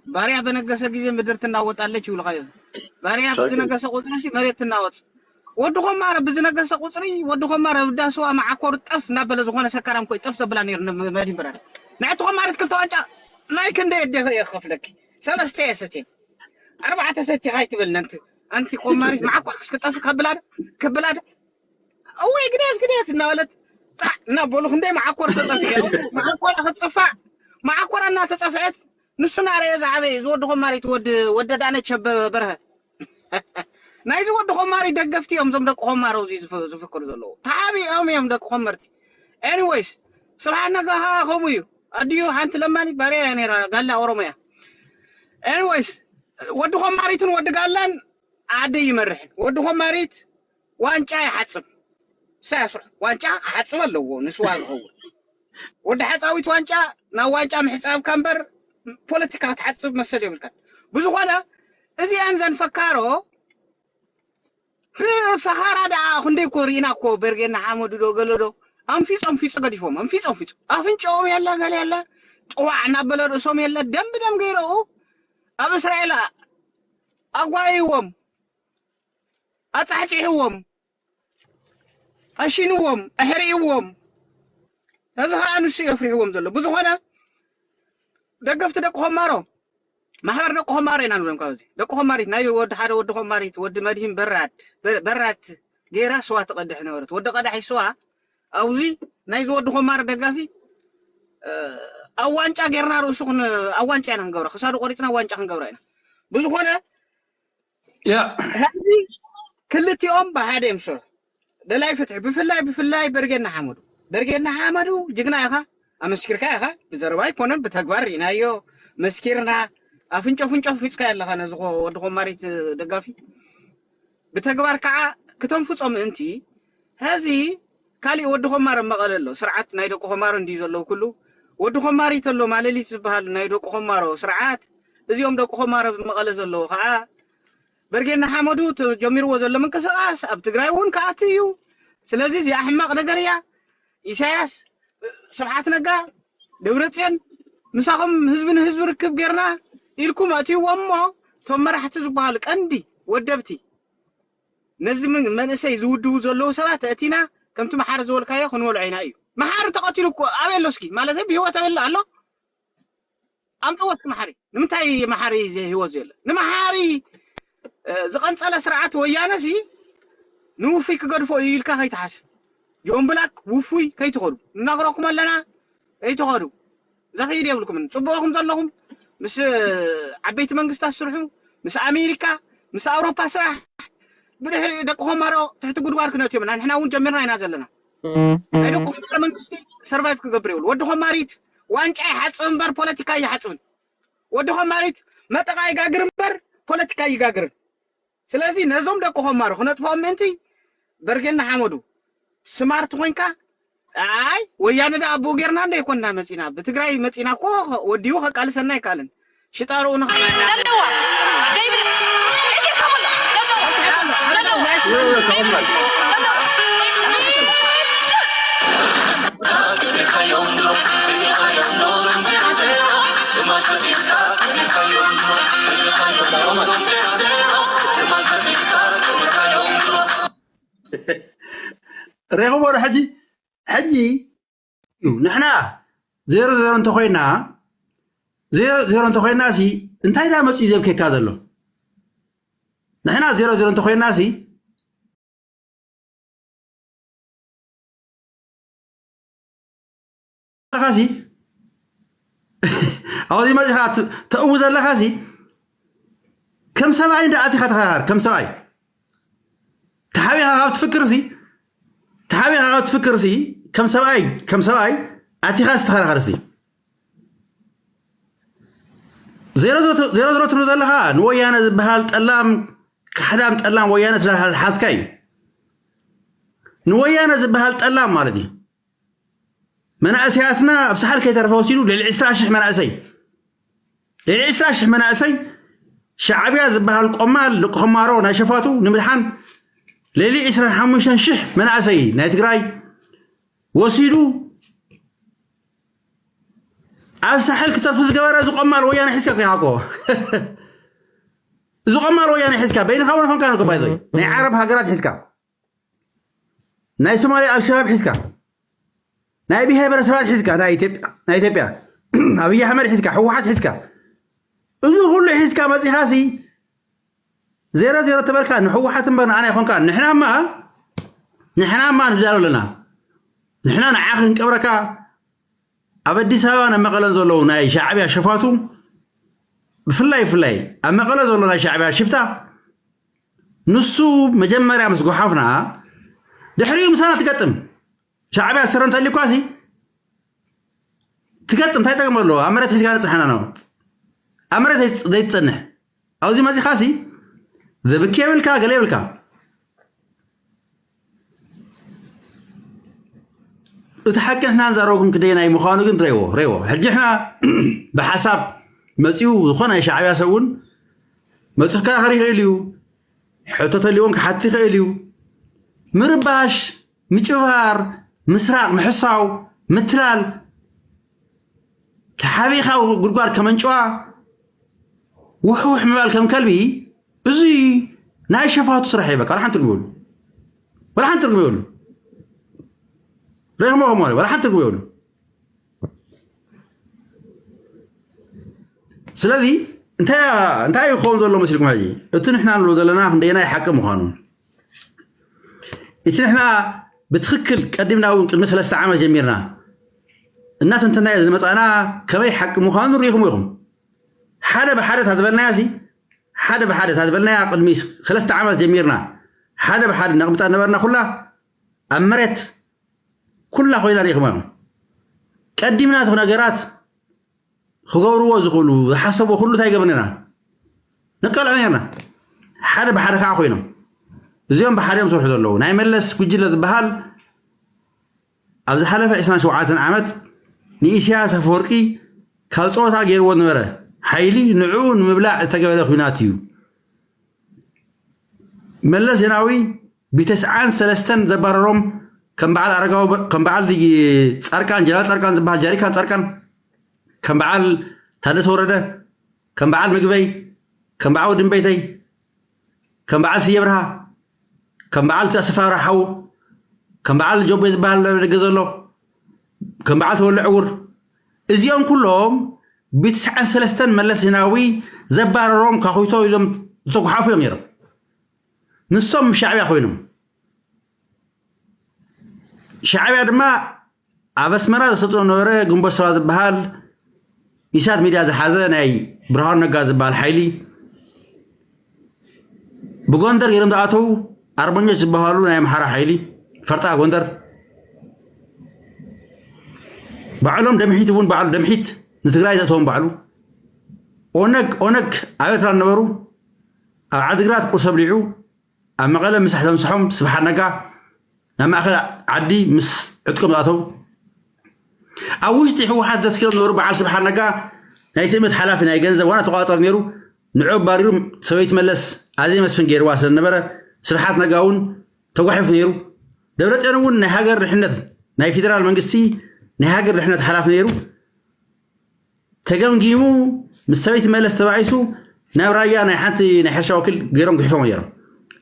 ባርያ በነገሰ ግዜ ምድር ትናወጣለች ይብልካ እዮም። ባርያ ብዝነገሰ ቁፅሪ ሲ መሬት ትናወጥ። ወዲ ኮማረ ብዝነገሰ ቁፅሪ ወዲ ኮማረ ብዳስዋ መዓኮር ጠፍ እናበለ ዝኾነ ሰካራም ኮይ ጠፍ ዘብላ ነይሩ መዲን ብረት ንዕቲ ኮማሪት ክልተ ዋንጫ ናይ ክንደይ ኣዴኸ እየ ክኸፍለኪ ሰለስተ እየ ሰትየ ኣርባዕተ ሰቲኻ ኣይትበል ነንቲ ኣንቲ ኮማሪት መዓኮር ክስክጠፍ ከብላ ዶ ከብላ ዶ እወይ ግደፍ ግደፍ እናበለት ጣዕ እናበሉ ክንደይ መዓኮር ተጠፍዐ መዓኮራ ክትፅፋዕ መዓኮራ እናተፀፍዐት ንሱ ናረየ ዝዓበየ ዝወዲ ኮማሪት ወዲ ወደ ዳነች በርሀ ናይዚ ወዲ ኮማሪ ደገፍቲ እዮም እዞም ደቂ ኮማሮ እዚ ዝፍ- ዝፍክሩ ዘለዉ ተሓቢኦም እዮም ደቂ ኮመርቲ anyways ስብሓት ነጋ ከዓ ከምኡ እዩ ኣድዩ ሓንቲ ለማኒ ባርያ እያ ነይራ ጋላ ኦሮሞ እያ anyways ወዲ ኮማሪትን ወዲ ጋላን ዓዲ ይመርሕን ወዲ ኮማሪት ዋንጫ ይሓፅብ ሳያስሩ ዋንጫ ክሓፅብ ኣለዎ ንስዋ ዝኸውን ወዲ ሓፃዊት ዋንጫ ናብ ዋንጫ ምሕፃብካ እምበር ፖለቲካ ክትሓፅብ መሰል የብልካን ብዝኾነ እዚኣን ዘን ፈካሮ ብፈኻራ ደኣ ክንደይ እኮ ርኢና እኮ በርጌና ሓመዱ ዶ ገለ ዶ ኣንፊፁ ኣንፊፁ ገዲፎም ኣንፊፁ ኣንፊፁ ኣፍንጫኦም የለ ገለ የለ ጥዋዕ እናበለ ርእሶም የለ ደም ብደም ገይረኡ ኣብ እስራኤል ኣጓይዎም ኣፃሕፂሕዎም ኣሺንዎም ኣሕሪእዎም እዚ ከዓ ንሱ የፍሪሕዎም ዘሎ ብዝኾነ ደገፍቲ ደቂ ኮማሮ ማሕበር ደቂ ኮማሮ ኢና ንብሎም ካብዚ ደቂ ኮማሪት ናይ ወዲ ሓደ ወዲ ኮማሪት ወዲ መድሂን በራድ በ- በራት ገይራ ስዋ ትቀድሕ ነበረት ወዲ ቀዳሒ ስዋ ኣብዚ ናይዚ ወዲ ኮማሮ ደጋፊ እ፣ ኣብ ዋንጫ ጌርና ርእሱ ክን- ኣብ ዋንጫ ኢና ክንገብራ ክሳዱ ቆሪፅና ኣብ ዋንጫ ክንገብራ ኢና ብዝኾነ ያ ሕዚ ክልቲኦም ብሓደ እዮም ዝሰርሑ ደላይ ፍትሒ ብፍላይ ብፍላይ በርጌና ሓመዱ በርጌና ሓመዱ ጅግና ኢኻ ኣመስኪርካ ኢኻ ብዘረባ ኣይኮነን ብተግባር ርኢናዮ መስኪርና ኣፍንጮ ፍንጮ ፊፅካ ኣለኻ ነዚ ኮ- ወዲ ኮማሪት ደጋፊ ብተግባር ከዓ ክተንፍፆ ምእንቲ ሕዚ ካሊእ ወዲ ኮማር ኣብ መቐለ ኣሎ ስርዓት ናይ ደቂ ኮማር እንድዩ ዘለዉ ኩሉ ወዲ ኮማሪት ኣሎ ማለሊት ዝበሃል ናይ ደቂ ኮማሮ ስርዓት እዚኦም ደቂ ኮማር ኣብ መቐለ ዘለዉ ከዓ በርጌና ሓመዱ ጀሚርዎ ዘሎ ምንቅስቃስ ኣብ ትግራይ እውን ክኣቲ እዩ ስለዚ እዚኣ ሕማቅ ነገር እያ ኢሳያስ ስብሓት ነጋ ደብረፅዮን ምሳኹም ህዝቢ ንህዝቢ ርክብ ጌርና ኢልኩም ኣትይዎም እሞ እቶም መራሕቲ ዝበሃሉ ቀንዲ ወደብቲ ነዚ መንእሰይ ዝውድቡ ዘለዉ ሰባት ኣእቲና ከምቲ መሓሪ ዝበልካዮ ክንበልዖ ኢና እዩ መሓሪ ተቐቲሉ ኣበይ ኣሎ እስኪ ማለት ብሂወት ኣበይ ኣሎ ኣሎ ኣምፅዎ እስኪ መሓሪ ንምንታይ መሓሪ ህይወት ዘየለ ንመሓሪ ዝቐንፀለ ስርዓት ወያነ ሲ ንውፉይ ክገድፎ እዩ ኢልካ ከይትሓስብ ጆን ብላክ ውፉይ ከይትኸዱ ንነግረኩም ኣለና ከይትኸዱ ዘኽይድ የብልኩምን ፅቡቕኹም ዘለኹም ምስ ዓበይቲ መንግስታት ስርሑ ምስ ኣሜሪካ ምስ ኣውሮፓ ስራሕ ብድሕሪ ደቂ ኮማሮ ትሕቲ ጉድጓድ ክነትዮም ኢና ንሕና እውን ጀሚርና ኢና ዘለና ናይ ደቂ ኮማሮ መንግስቲ ሰርቫይቭ ክገብር የብሉ ወዲ ኮማሪት ዋንጫ ይሓፅብ እምበር ፖለቲካ ይሓፅብን ወዲ ኮማሪት መጠቓ ይጋግር እምበር ፖለቲካ ይጋግርን ስለዚ ነዞም ደቂ ኮማሮ ክነጥፍኦም ምእንቲ በርጌና ሓመዱ ስማርት ኮይንካ ኣይ ወያነ ዳ ኣቦ ጌርና እንደ ይኮንና መፂና ብትግራይ መፂና እኮ ወዲኡ ከቃልሰና ኣይካልን ሽጣርኡ ንኻ ዘለዋ ዘይብላ እጅርካ በሎ ዘለዋ ዘለዋ ረኽቦ ዶ ሕጂ ሕጂ እዩ ንሕና ዜሮ ዜሮ እንተኮይና ዜሮ ዜሮ እንተኮይና ሲ እንታይ ዳ መፅኡ ዘብከካ ዘሎ ንሕና ዜሮ ዜሮ እንተኮይና ሲ ኣለኻሲ ኣብዚ መፂኻ ተእው ዘለኻሲ ከም ሰብኣይ እንዳ ኣቲኻ ተኸራኸር ከም ሰብኣይ ተሓቢኻ ካብ ትፍክር ሲ ተሓቢኻ ካብ ትፍክር ሲ ከም ሰብኣይ ከም ሰብኣይ ኣቲኻ ሲ ተኸራኸር ሲ ዜሮ ዜሮ ትብሉ ዘለኻ ንወያነ ዝበሃል ጠላም ካሕዳም ጠላም ወያነ ስለሓዝካ እዩ ንወያነ ዝበሃል ጠላም ማለት እዩ መናእሰያትና ኣብ ሳሕል ከይተረፈ ወሲዱ ልዕሊ ዕስራ ሽሕ መናእሰይ ልዕሊ ዕስራ ሽሕ መናእሰይ ሻዕብያ ዝበሃል ቆማል ደቂ ኸማሮ ናይ ሸፋቱ ንምድሓን ልዕሊ ዕስራን ሓሙሽተን ሽሕ መናእሰይ ናይ ትግራይ ወሲዱ ኣብ ሳሕል ክተርፉ ዝገበረ እዚ ቆማል ወያነ ሒዝካ ከይሃኮ እዚ ቆማል ወያነ ሒዝካ በይንኻ እውን ኾንካ ንክባይ ናይ ዓረብ ሃገራት ሒዝካ ናይ ሶማልያ ኣልሸባብ ሒዝካ ናይ ብሄር ብረሰባት ሒዝካ ናይ ኢትዮጵያ ናይ ኢትዮጵያ ኣብይ ኣሕመድ ሒዝካ ህወሓት ሒዝካ እዚ ኩሉ ሒዝካ መፂኻሲ ዜሮ ዜሮ ተበልካ ንህወሓት እምበር ንኣና ይኾንካ ንሕናማ ንሕናማ ንዳሎ ኣለና ንሕና ንዓኺ ክንቀብረካ ኣብ ኣዲስ ኣበባ ናብ መቐለን ዘለዉ ናይ ሻዕብያ ሸፋቱ ብፍላይ ብፍላይ ኣብ መቐለ ዘሎ ናይ ሻዕብያ ሽፍታ ንሱ መጀመርያ ምስ ጎሓፍና ድሕሪኡ ምሳና ትገጥም ሻዕብያ ስረ እንተልኳሲ ትገጥም እንታይ ጠቅመ ኣለዎ ኣብ መሬት ሒዝካ ንፅሕና ነው ኣብ መሬት ዘይትፀንሕ ኣብዚ መፂኻሲ ዘብኪ የብልካ ገለ የብልካ እቲ ሓቂ ንሕና ንዛረበኩም ክደየናይ ምዃኑ ግን ረይዎ ረይዎ ሕጂ ሕና ብሓሳብ መፂኡ ዝኾነ ናይ ሻዕብያ ሰብ እውን መፂኡ ክከራኸር ይኽእል እዩ ሕቶ ተልዎን ክሓት ይኽእል እዩ ምርባሽ ምጭባር ምስራቅ ምሕሳው ምትላል ተሓቢእኻ ጉድጓድ ከመንጭዋ ውሕውሕ ምባል ከም ከልቢ እዚ ናይ ሸፋቱ ስራሕ እዩ በቃ ወላሓን ትርጉም ይብሉ ወላሓን ትርጉም ይብሉ ረኽሞ ከሞ ወላሓን ትርጉም ይብሉ ስለዚ እንታይ እንታይ ይኸውን ዘሎ መሲልኩም ሕጂ እቲ ንሕና ንብሎ ዘለና ክንደየናይ ሓቂ ምዃኑ እቲ ንሕና ብትኽክል ቀዲምና እውን ቅድሚ ሰለስተ ዓመት ጀሚርና እናተንተናዮ ዝመፃና ከመይ ሓቂ ምዃኑ ንሪኢኹም ኢኹም ሓደ ብሓደ ታዝበልናያ ሲ ሓደ ብሓደ ታዝበልናያ ቅድሚ ሰለስተ ዓመት ጀሚርና ሓደ ብሓደ ነቕምጣ ነበርና ኩላ ኣብ መሬት ኩላ ኮይና ሪኢኹማ እዮም ቀዲምና እቲ ነገራት ክገብርዎ ዝኽእሉ ዝሓሰቦ ኩሉ እንታይ ገብርና ነቃልዖ ነርና ሓደ ብሓደ ከዓ ኮይኖም እዚኦም ብሓደ እዮም ዝሰርሑ ዘለዉ ናይ መለስ ጉጅለ ዝበሃል ኣብ ዝሓለፈ ዕስራን ሸውዓተን ዓመት ንኢሳያስ ኣፈወርቂ ካብ ፀወታ ገይርዎ ነበረ ሓይሊ ንዕኡ ንምብላዕ ዝተገበረ ኩናት እዩ መለስ ዜናዊ ብተስዓን ሰለስተን ዘባረሮም ከም በዓል ኣረጋዊ ከም በዓል ጻርቃን ጀነራል ጻርቃን ዝበሃል ጃሪካን ጻርቃን ከም በዓል ታደሰ ወረደ ከም በዓል ምግበይ ከም በዓል ድንበይተይ ከም በዓል ስየ ብርሃ ከም በዓል ተስፋ ረሓው ከም በዓል ጆቤ ዝበሃል ደገ ዘሎ ከም በዓል ተወለ ዕውር እዚኦም ኩሎም ብትስዓን ሰለስተን መለስ ዜናዊ ዘባረሮም ካኹይቶ ኢሎም ዝተጓሓፉ እዮም ነይሮም ንሶም ሻዕብያ ኮይኖም ሻዕብያ ድማ ኣብ ኣስመራ ዘሰልጥኖ ነበረ ግንቦት ሰባት ዝበሃል ኢሳት ሚድያ ዝሓዘ ናይ ብርሃኑ ነጋ ዝበሃል ሓይሊ ብጎንደር ገይሮም ዝኣተው ኣርበኞች ዝበሃሉ ናይ ኣምሓራ ሓይሊ ፈርጣ ጎንደር ባዕሎም ደምሒት እውን ባዕሉ ደምሒት ንትግራይ ዘእተዎም ባዕሉ ኦነግ ኦነግ ኣብ ኤርትራ ነበሩ ኣብ ዓድግራት ቁርሲ ኣብሊዑ ኣብ መቐለ ምሳሕ ተምስሖም ስብሓት ነጋ ናብ ማእኸል ዓዲ ምስ ዕጥቆም ዝኣተው ኣብ ውሽጢ ህወሓት ዘስኪሮም ነበሩ በዓል ስብሓት ነጋ ናይ ትእምት ሓላፊ ናይ ገንዘብ ዋና ተቋፀር ነይሩ ንዑ ኣባሪሩ ሰበይቲ መለስ ኣዘይ መስፍን ገይርዋ ስለዝነበረ ስብሓት ነጋ እውን ተጓሒፉ ነይሩ ደብረፅዮን እውን ናይ ሃገር ድሕነት ናይ ፌደራል መንግስቲ ናይ ሃገር ድሕነት ሓላፊ ነይሩ ተገምጊሙ ምስ ሰበይቲ መለስ ተባኢሱ ናብ ራያ ናይ ሓንቲ ናይ ሕርሻ ወኪል ገይሮም ጉሒፎም ነይሮም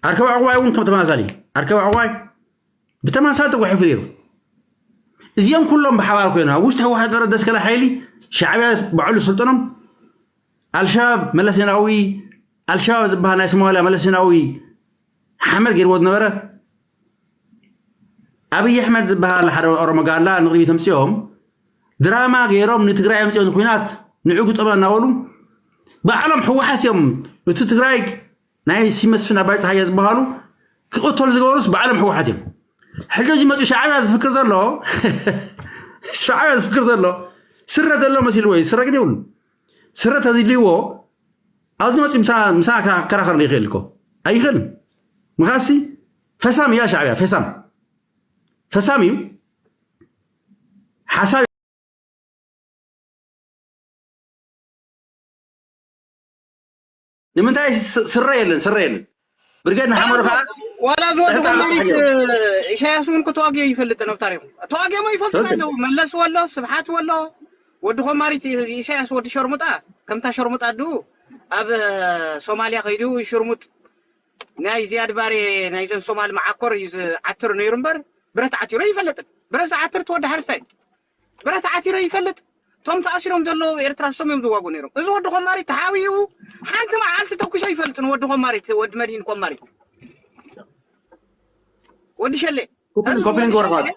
ኣርከባ ዕቑባይ እውን ከም ተመሳሳሊ ኣርከባ ዕቑባይ ብተመሳሳሊ ተጓሒፉ ነይሩ እዚኦም ኩሎም ብሓባር ኮይኖም ኣብ ውሽጢ ህወሓት ነበረ ደስከላ ሓይሊ ሻዕብያ ባዕሉ ስልጠኖም ኣልሸባብ መለስ ዜናዊ ኣልሸባብ ዝበሃል ናይ ሶማልያ መለስ ዜናዊ ሓመድ ገይርዎ ዝነበረ ኣብይ ኣሕመድ ዝበሃል ሓደ ኦሮሞ ጋላ ንቕድሚት ኣምፅኦም ድራማ ገይሮም ንትግራይ ኣምፅኦም ንኩናት ንዑ ግጠመ እናበሉ ባዕሎም ህወሓት እዮም እቲ ትግራይ ናይ ሲመስፍን ኣባይ ፀሃየ ዝበሃሉ ክቕተሉ ዝገበሩስ ባዕሎም ህወሓት እዮም ሕጂ ዝመፁ ሻዕብያ ዝፍክር ዘሎ ሻዕብያ ዝፍክር ዘሎ ስረ ዘሎ መሲልዎ እዩ ስረ ግን የብሉ ስረ ተዝልይዎ ኣብዚ መፂኡ ምሳና ክከራኸር ይኽእል እኮ ኣይኽእልን ምኻሲ ፈሳም እያ ሻዕብያ ፈሳም ፈሳም እዩ ሓሳብ ንምንታይ ስ- ስረ የለን፣ ስረ የለን። ብርጌድ ንሓመዱ ከዓ ዋላ ዝወዲ ትሕቲ ዓመት ኮማሪት ተሓይሩ። ኢሳያስ እውን ከተዋግዮ ይፈልጥ ነው ታሪኹ። ተዋጊሞ ይፈልጥ ትክክል። ናቸው። መለስ ወሎ፣ ስብሓት ወሎ፣ ወዲ ኮማሪት ኢሳያስ ወዲ ሸርሙጣ፣ ከምታ ሸርሙጣ ድኡ ኣብ ሶማልያ ከይዱ ሽርሙጥ ናይ ዝያድ ባሬ ናይዘን ሶማል መዓኮር እዩ ዝዓትር ነይሩ እምበር ብረት ዓቲሮ ይፈልጥን። ብረት ዝዓትር ትወዲ ሓርስታይ ብረት ዓቲሮ ይፈልጥ። እቶም ተኣሲሮም ዘለዉ ኤርትራ እሶም እዮም ዝዋጉ ነይሮም። እዚ ወዲ ኮማሪት ተሓዊኡ ሓንቲ መዓልቲ ተኩሶ ይፈልጥን። ወዲ ኮማሪት ወዲ መድሂን ኮማሪት ወዲ ሸሌ ኮፒሊንግ ኮፒሊንግ ግበር ማለት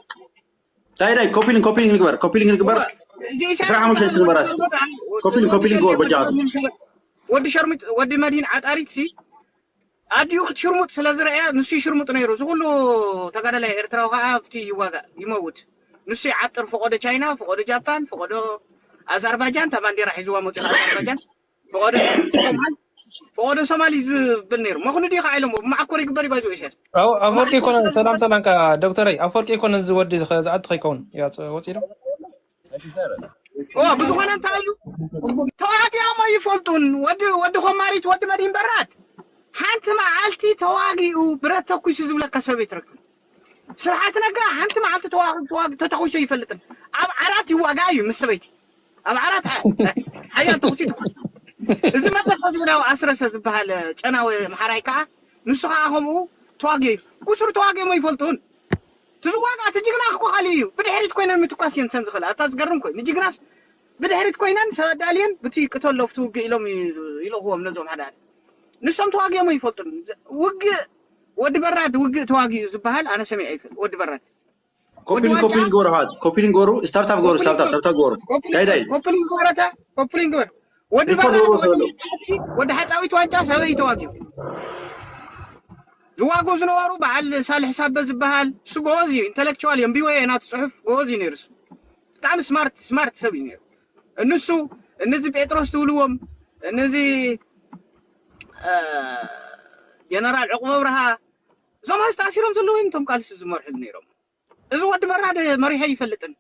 ዳይ ዳይ ኮፒሊንግ ኮፒሊንግ ንግበር ኮፒሊንግ ንግበር። ስራሕ ሓሙሽተ ንግበር ኣስ ኮፒሊንግ ኮፒሊንግ ግበር በጃቱ። ወዲ ሸርሙጥ ወዲ መድሂን ዓጣሪት ሲ ኣዲኡ ክትሽርሙጥ ስለ ዝረኣያ ንሱ ይሽርሙጥ ነይሩ። እዚ ኩሉ ተጋዳላይ ኤርትራዊ ከዓ ኣብቲ ይዋጋእ ይመውት። ንሱ ይዓጥር ፈቆዶ ቻይና፣ ፈቆዶ ጃፓን፣ ፈቆዶ ኣዘርባጃን፣ እታ ባንዴራ ሒዝዋ መፅኡ ኣዘርባጃን፣ ፈቆዶ ሶማል፣ ፈቆዶ ሶማል እዩ ዝብል ነይሩ። መኹኑ ድዩ ከዓ ኢሎሞ ብመዓኮር ይግበር ይባይዞ ኢሳያስ ኣው- ኣፈወርቂ መዓኮር ይኮነ ስለ ሰላም ዝግበር ሰላም ከ ዶክተረይ ኣፈወርቂ ይኮነ እዚ ወዲ ዝኸ- ዝኣቲ ከይከውን እያ ወፂ ዶ Thirty-seven. ኦ ብዝኾነ እንታይ ኢሉ ተዋጊኦም ኣይፈልጡን። ወዲ ወዲ ኮማሪት ወዲ መድሂን በራድ ሓንቲ መዓልቲ ተዋጊኡ ብረት ተኩሱ ዝብለካ ሰብ ኣይትረክብ። ስብሓት ነጋ ሓንቲ መዓልቲ ተዋጊ ተዋጊ ተተኩሱ ኣይፈልጥን። ኣብ ዓራት ይዋጋ እዩ ምስ ሰበይቲ ኣብ ዓራት ሓ- ሓያል ተኩሲ ይተኩስ። እዚ መለስ ዜናዊ ኣስረሰ ዝበሃል ጨናዊ ምሓራይ ከዓ ንሱ ከዓ ከምኡ ተዋጊ ቁፅሪ ተዋጊኦም ኣይፈልጡን። ትዝዋጋ እቲ ጅግና እኮ ካሊእ እዩ። ብድሕሪት ኮይነን ምትኳስ እየን ሰን ዝኽእል። ኣታ ዝገርም ኮይኑ ጅግናስ ብድሕሪት ኮይነን ሰብ ኣዳልየን ብቲ ቅተሎ ኣብቲ ውግእ ኢሎም ዩ- ይልእኽዎም ነዞም ሓደ ሓደ። ንሶም ተዋጊኦም ኣይፈልጡን። ውግእ ወዲ በራድ ውግእ ተዋጊኡ ዝበሃል ኣነ ሰሚዐ ይፈልጥ። ወዲ በራድ ወዲ ኮፒሊንግ ዋጫ ኮፒሊንግ ግበሩ ኣሕዋት ኮፒሊንግ ግበሩ። ስታብታብ ግበሩ። ስታብታብ ታብታብ ግበሩ። ዳይ ዳይ ኮፕሊንግ ግበረታ ኮፕሊንግ ግበር። ወዲ ሪፖርት በራድ ግበሩ ወዲ ሰበሎ ወዲ ሓፃዊት ዋጫ ሰበይ ተዋጊኡ ዝዋጉ ዝነበሩ በዓል ሳልሕ ሳበ ዝበሃል እሱ ጎበዝ እዩ። ኢንተሌክቹዋል እዩ። ኣንቢቦ እየ ናቱ ፅሑፍ ጎበዝ እዩ ነይሩ። እሱ ብጣዕሚ ስማርት ስማርት ሰብ እዩ ነይሩ። እንሱ እነዚ ጴጥሮስ ትብልዎም እነዚ ጀነራል ዕቁብ ኣብርሃ እዞም ሀዚ ተኣሲሮም ዘለዉ እዮም። እቶም ቃልሲ ዝመርሑ ነይሮም። እዚ ወዲ በራድ መሪሖ ይፈልጥን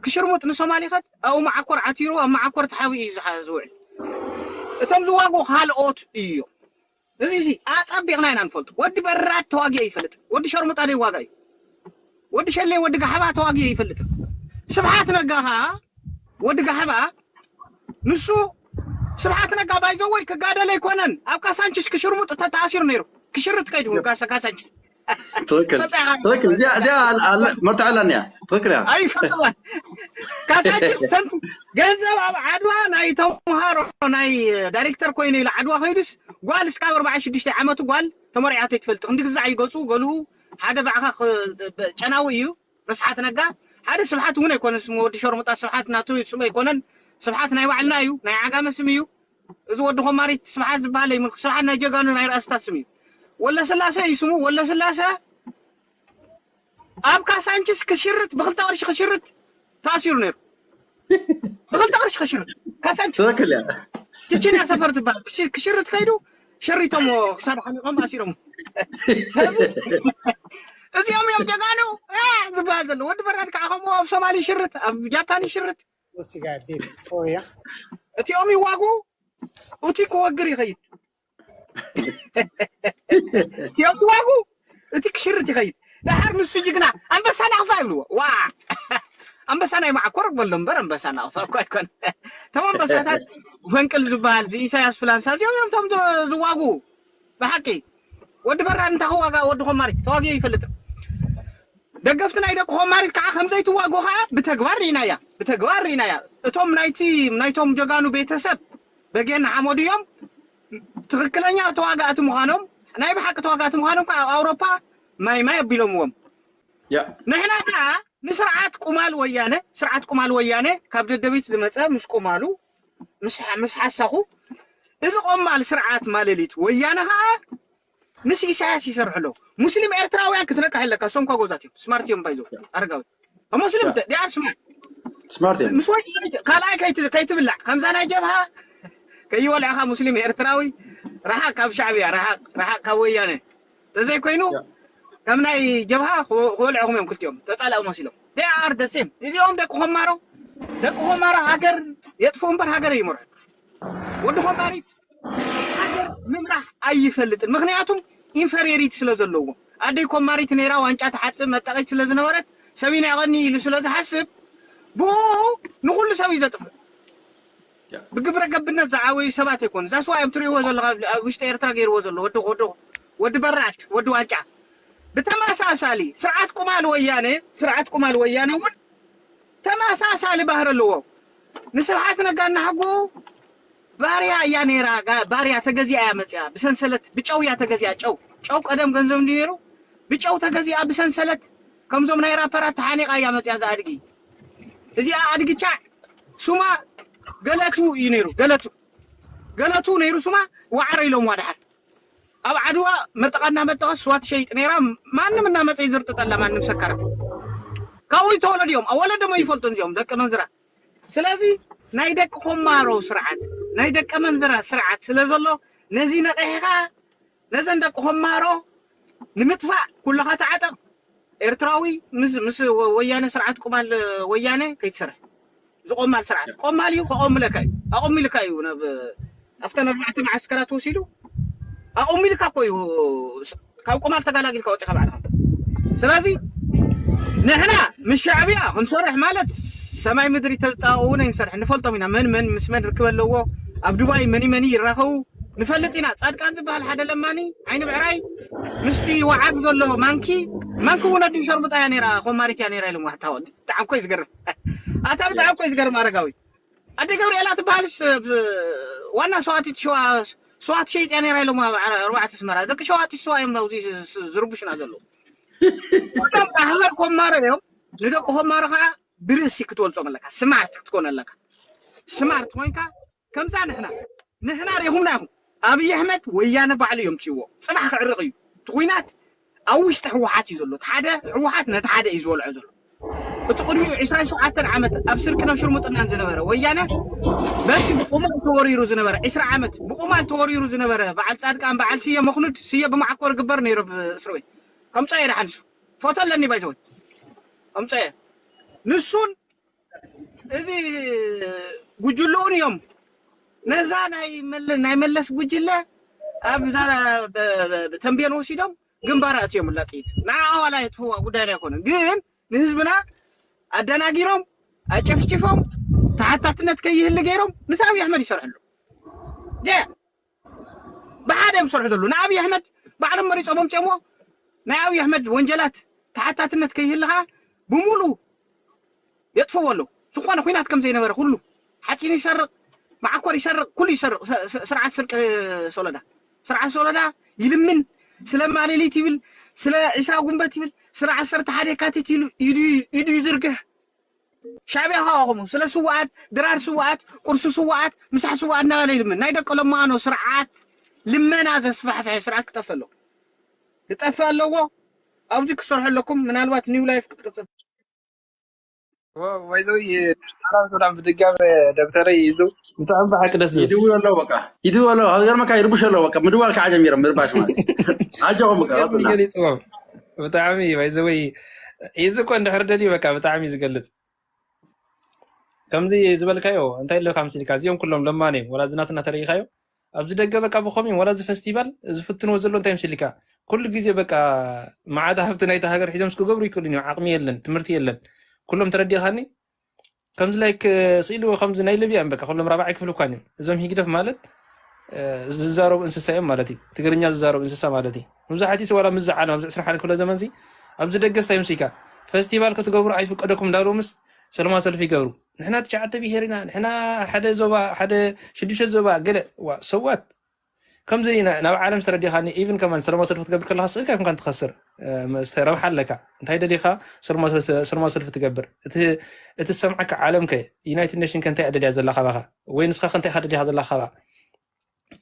ክሽርሙጥ ንሶማሌ ከድ ኣብኡ መዓኮር ዓቲሩ ኣብ መዓኮር ተሓቢኡ እዩ ዝሓ- ዝውዕል። እቶም ዝዋጉ ካልኦት እዮም። እዚ እዚ ኣጸቢቕና ኢና ንፈልጦ። ወዲ በራድ ተዋጊኦ ይፈልጥ። ወዲ ሸርሙጣ ደይ ዋጋ እዩ። ወዲ ሸሌ ወዲ ጋሕባ ተዋጊኦ ይፈልጥ። ስብሓት ነጋ ኸዓ ወዲ ጋሕባ ንሱ ስብሓት ነጋ ባይዘወይ ክጋደል ኣይኮነን ኣብ ካሳንችስ ክሽርሙጥ ተተኣሲሩ ነይሩ። ክሽርጥ ከይዱ ካሳ- ካሳንችስ ትክክል ትክክል። እዚኣ እዚኣ ኣለ- ኣለ- መርትዖ ኣላኒ እያ። ትክክል እያ። ኣይፈልጥዋን ካሳንችስ ሰንቲ ገንዘብ ኣብ ዓድዋ ናይ ተምሃሮ ናይ ዳይሬክተር ኮይኑ ኢሉ ዓድዋ ከይዱስ ጓል እስካብ ኣርባዓ ሽዱሽተ ዓመቱ ጓል ተመሪዓቶ ይትፈልጥ ክንዲ ግዛዕ ይገፁ ገሉ ሓደ ባዕኻ ጨናዊ እዩ። ርስሓት ነጋ ሓደ ስብሓት እውን ኣይኮነን ስሙ ወዲ ሸርሙጣ ስብሓት ናቱ ስሙ ኣይኮነን። ስብሓት ናይ ባዕልና እዩ ናይ ዓጋመ ስም እዩ። እዚ ወዲ ኮማሪት ስብሓት ዝበሃል ኣይምልኩ ስብሓት ናይ ጀጋኑ ናይ ርእስታት ስም እዩ። ወለስላሴ እዩ ስሙ ወለስላሴ ኣብ ካሳንችስ ክሽርጥ ብክልተ ቅርሺ ክሽርጥ ተኣሲሩ ነይሩ። ብክልተ ቅርሺ ክሽርጥ ካሳንችስ ትክክል እያ። ችችንያ ሰፈር ዝበሃል ክሽ- ክሽርጥ ከይዱ ሸሪቶሞ ክሳብ ሓኒቆም ኣሲሮም። እዚኦም እዮም ጀጋኑ እ ዝበሃል ዘሎ ወዲ በራድ ከዓ ከምኡ ኣብ ሶማሊ ይሽርጥ ኣብ ጃፓን ይሽርጥ። What's the guy did? Sorry, yeah. እቲኦም ይዋጉ እቲ ክወግር ይኸይድ። እቲኦም ይዋጉ እቲ ክሽርጥ ይኸይድ። ደሓር ንሱ ጅግና ኣንበሳ ናቕፋ ይብልዎ ዋ ኣንበሳ ናይ ማዕኮር በሎ እምበር ኣንበሳ ናቕፋ እኳ ኣይኮን። እቶም ኣንበሳታት ፈንቅል ዝበሃል እዚ ኢሳያስ ፍላንሳ እዚኦም እዮም እቶም ዝ- ዝዋጉ። ብሓቂ ወዲ በራድ እንታይ ክዋጋ ወዲ ኮማሪት ተዋጊኦ ይፈልጥ። ደገፍቲ ናይ ደቂ ኮማሪት ከዓ ከምዘይትዋጉ ከዓ ብተግባር ርኢናያ ብተግባር ርኢናያ። እቶም ናይቲ ናይቶም ጀጋኑ ቤተሰብ በጌን ሓመዱ እዮም ትኽክለኛ ተዋጋእቲ ምዃኖም ናይ ብሓቂ ተዋጋእቲ ምዃኖም ከዓ ኣብ ኣውሮፓ ማይ ማይ ኣቢሎምዎም። ያ ንሕና ከዓ ንስርዓት ቁማል ወያነ ስርዓት ቁማል ወያነ ካብ ደደቢት ዝመፀ ምስ ቁማሉ ምስ ምስ ሓሳኹ እዚ ቆማል ስርዓት ማለሊት ወያነ ከዓ ምስ ኢሳያስ ይሰርሑ ኣለዉ። ሙስሊም ኤርትራውያን ክትነቅሕ ኣለካ። እሶም እኳ ጎዛት እዮም። ስማርት እዮም ባይዞ ኣረጋዊ ሙስሊም ዲኣር ስማርት ስማርት እዮም። ምስ ወዲ ካልኣይ ከይት- ከይትብላዕ ከምዛ ናይ ጀብሃ ከይወልዕኻ ሙስሊም ኤርትራዊ ረሓቅ ካብ ሻዕብያ ረሓቅ ረሓቅ ካብ ወያነ ተዘይኮይኑ ከም ናይ ጀብሃ ክወ- ክወልዕኹም እዮም ክልቲኦም ተጻላኡ መሲሎም They are the same። እዚኦም ደቂ ኮማሮ ደቂ ኮማሮ ሃገር የጥፍኡ እምበር ሃገር ይምርሑ። ወዲ ኮማሪት ሃገር ምምራሕ ኣይፈልጥን። ምክንያቱም ኢንፈሪዮሪቲ ስለ ዘለዎ። ኣደይ ኮማሪት ነይራ፣ ዋንጫ ትሓጽብ መጠቒት ስለ ዝነበረት ሰብ ይንዕቐኒ ኢሉ ስለ ዝሓስብ ብኡ ንኹሉ ሰብ እዩ ዘጥፍእ። ብግብረ ገብነት ዝዓበዩ ሰባት ኣይኮኑ። ዛስዋ እዮም ትሪእዎ ዘለኹም ኣብ ውሽጢ ኤርትራ ገይርዎ ዘሎ ወዲ ወዲ ወዲ በራድ ወዲ ዋንጫ። ብተመሳሳሊ ስርዓት ቁማል ወያነ ስርዓት ቁማል ወያነ እውን ተመሳሳሊ ባህሪ ኣለዎ። ንስብሓት ነጋ እናሃጉ ባርያ እያ ነይራ። ባርያ ተገዚኣ እያ መፅያ፣ ብሰንሰለት ብጨው እያ ተገዚኣ። ጨው ጨው ቀደም ገንዘብ እንዲ ነይሩ ብጨው ተገዚኣ ብሰንሰለት ከምዞም ናይ ራፐራት ተሓኒቓ እያ መፅያ። እዛ ኣድጊ እዚኣ ኣድጊ ቻዕ ሱማ ገለቱ እዩ ነይሩ። ገለቱ ገለቱ ነይሩ ሱማ። ዋዕረ ኢሎምዋ ድሓር ኣብ ዓድዋ መጠቓ እናመጠቐ ስዋ ትሸይጥ ነይራ። ማንም እናመፀ ይዝርጥጠላ፣ ማንም ሰካራ። ካብኡ ይተወለዱ እዮም። ኣወለዶም ኣይፈልጡን እዚኦም ደቂ መንዝራ። ስለዚ ናይ ደቂ ኮማሮ ስርዓት ናይ ደቂ መንዝራ ስርዓት ስለ ዘሎ ነዚ ነቒሕኻ ነዘን ደቂ ኮማሮ ንምጥፋእ ኩልኻ ተዓጠቕ። ኤርትራዊ ምስ ምስ ወያነ ስርዓት ቁማል ወያነ ከይትሰርሕ። ዝቆማል ስርዓት ቆማል እዩ። ከቆምለካ እዩ። ኣቆሚልካ እዩ ናብ ኣብተን ኣርባዕተ መዓስከራት ወሲዱ ኣቆሚልካ እኮ እዩ። ካብ ቁማል ተጋላጊልካ ወፂኻ ባዕልኻ። ስለዚ ንሕና ምስ ሻዕብያ ክንሰርሕ ማለት ሰማይ ምድሪ ተጣውነ ይንሰርሕ ንፈልጦም ኢና። መን መን ምስ መን ርክብ ኣለዎ፣ ኣብ ዱባይ መኒ መኒ ይራኸቡ ንፈልጥ ኢና። ጻድቃን ዝበሃል ሓደ ለማኒ ዓይኒ ብዕራይ ምስቲ ወዓግ ዘሎ ማንኪ ማንኪ እውን ኣዲ ሸርሙጣ እያ ነይራ፣ ኮማሪት እያ ነይራ ኢሎም። ዋሕታ ወዲ ብጣዕሚ እኮ እዩ ዝገርም። ኣታ ብጣዕሚ እኮ እዩ ዝገርም ኣረጋዊ። ኣደ ገብርኤላ ትበሃልስ ብ- ዋና ሰዋቲት ሸዋ ሰዋት ሸይጥ እያ ነይራ ኢሎም። ኣብ ኣርባዕተ ኣስመራ ደቂ ሸዋቲት ሸዋ እዮም ኣብዚ ዝ- ዝርብሹና ዘለዉ። ኩሎም ኣህመድ ኮማሮ እዮም። ንደቂ ኮማሮ ከዓ ብርእሲ ክትወልጾም ኣለካ። ስማርት ክትኮን ኣለካ። ስማርት ኮይንካ ከምዛ ንሕና ንሕና ሪኹምና ኢኹም። ኣብይ ኣሕመድ ወያነ ባዕሉ እዮም ትይዎ ፅባሕ ክዕርቕ እዩ። እቲ ኩናት ኣብ ውሽጢ ህወሓት እዩ ዘሎ። እቲ ሓደ ህወሓት ነቲ ሓደ እዩ ዝበልዖ ዘሎ። እቲ ቅድሚኡ ዕስራን ሸውዓተን ዓመት ኣብ ስርቅን ኣብ ሽርሙጥናን ዝነበረ ወያነ በቲ ብቁማል ተወሪሩ ዝነበረ ዕስራ ዓመት ብቁማል ተወሪሩ ዝነበረ በዓል ፃድቃን በዓል ስየ መኽኑድ ስየ ብመዓኮር ግበር ነይሩ ኣብ እስር ቤት ከምፃ እየ ደሓንሱ ፎቶ ኣለኒ ባይዘወይ ከምፃ እየ ንሱን እዚ ጉጅልኡን እዮም ነዛ ናይ መለ- ናይ መለስ ጉጅለ ኣብዛ በ- በ- ተንቤን ወሲዶም ግንባር ኣእትዮምላ ጥይት ንዓ ዋላ የትህዋ ጉዳይና ኣይኮነን ግን ንህዝብና ኣደናጊሮም ኣጨፍጭፎም ተሓታትነት ከይህሊ ገይሮም ምስ ኣብይ ኣሕመድ ይሰርሕሉ ደ ብሓደ እዮም ዝሰርሑ ዘለዉ ንኣብይ ኣሕመድ ባዕሎም መሪፆም ኣምፅኦምዎ ናይ ኣብይ ኣሕመድ ወንጀላት ተሓታትነት ከይህሊ ከዓ ብሙሉ የጥፍዎ ኣለዉ ዝኾነ ኩናት ከም ዘይነበረ ኩሉ ሓፂን ይሰርቕ መዓኮር ይሰርቕ ኩሉ ይሰርቕ ስ- ስ- ስርዓት ስርቂ ሶለዳ ስርዓት ሶለዳ ይልምን ስለ ማሌሊት ይብል ስለ ዒስራ ጉንበት ይብል ስለ ዓሰርተ ሓደ የካቲት ኢሉ ኢዱ ኢዱ ይዝርግሕ ሻዕብያ ከዋኹሙ ስለ ስውኣት ድራር ስውኣት ቁርሲ ስውኣት ምሳሕ ስውኣት እናበለ ይልምን ናይ ደቂ ለማኖ ስርዓት ልመና ዘስፋሕፍሐ ስርዓት ክጠፍእ ኣለዎ ክጠፍእ ኣለዎ ኣብዚ ክሰርሑ ኣለኩም ምናልባት ኒው ላይፍ ክትቅፅል ወይዘው ሰላም ሰላም ብድጋሚ ዶክተረይ ይዙ ብጣዕሚ ብሓቂ ደስ ዝብል ይድውል ኣለዉ በቃ ይድውል ኣለዉ ኣብ ገርመካ ይርብሽ ኣለዉ በቃ ምድዋል ከዓ ጀሚሮም ምርባሽ ማለት ኣጆኹም በቃ ብግልፂ ቀፅልና ገሊፅዎም ብጣዕሚ ወይዘወይ ይዙ እኮ እንድሕር ደልዩ በቃ ብጣዕሚ እዩ ዝገልፅ ከምዚ ዝበልካዮ እንታይ ኣለካ ምስልካ እዚኦም ኩሎም ለማን እዮም ወላ ዝናትና ተረኢካዮ ኣብዚ ደገ በቃ ብኸም እዮም ወላ እዚ ፈስቲቫል ዝፍትንዎ ዘሎ እንታይ ምስልካ ኩሉ ግዜ በቃ መዓት ሃብቲ ናይቲ ሃገር ሒዞም ክገብሩ ይክእሉን እዮም ዓቕሚ የለን ትምህርቲ የለን ኩሎም ተረዲኻኒ ከምዚ ላይክ ስኢሉ ከምዚ ናይ ልብያ እዮም በቃ ኩሎም ራብዓይ ክፍሊ እኳ እዮም እዞም ሂግደፍ ማለት ዝዛረቡ እንስሳ እዮም ማለት እዩ ትግርኛ ዝዛረቡ እንስሳ ማለት እዩ መብዛሕትኡ ሰ ዋላ ምስ ዝዓለም ኣብዚ ዕስራ ሓደ ክፍለ ዘመን እዚ ኣብዚ ደገ ስታይ ምሲካ ፈስቲቫል ክትገብሩ ኣይፍቀደኩም እንዳበሉ ምስ ሰለማ ሰልፊ ይገብሩ ንሕና ትሽዓተ ብሄር ኢና ንሕና ሓደ ዞባ ሓደ ሽዱሽተ ዞባ ገለ ዋ ሰዋት ከምዚ ኢና ናብ ዓለም ዝተረዲኻኒ ኢቭን ከማን ሰለማ ሰልፊ ክትገብር ከለካ ስእልካ ይኮንካ ትኸስር መስተ ረብሓ ኣለካ እንታይ ደሊኻ ሰለማ ሰልፊ ትገብር እቲ ዝሰምዓካ ዓለም ከ ዩናይትድ ኔሽን ከ እንታይ ደልያ ዘላ ካባኻ ወይ ንስኻ ከ እንታይ ደሊኻ ዘላ ካባ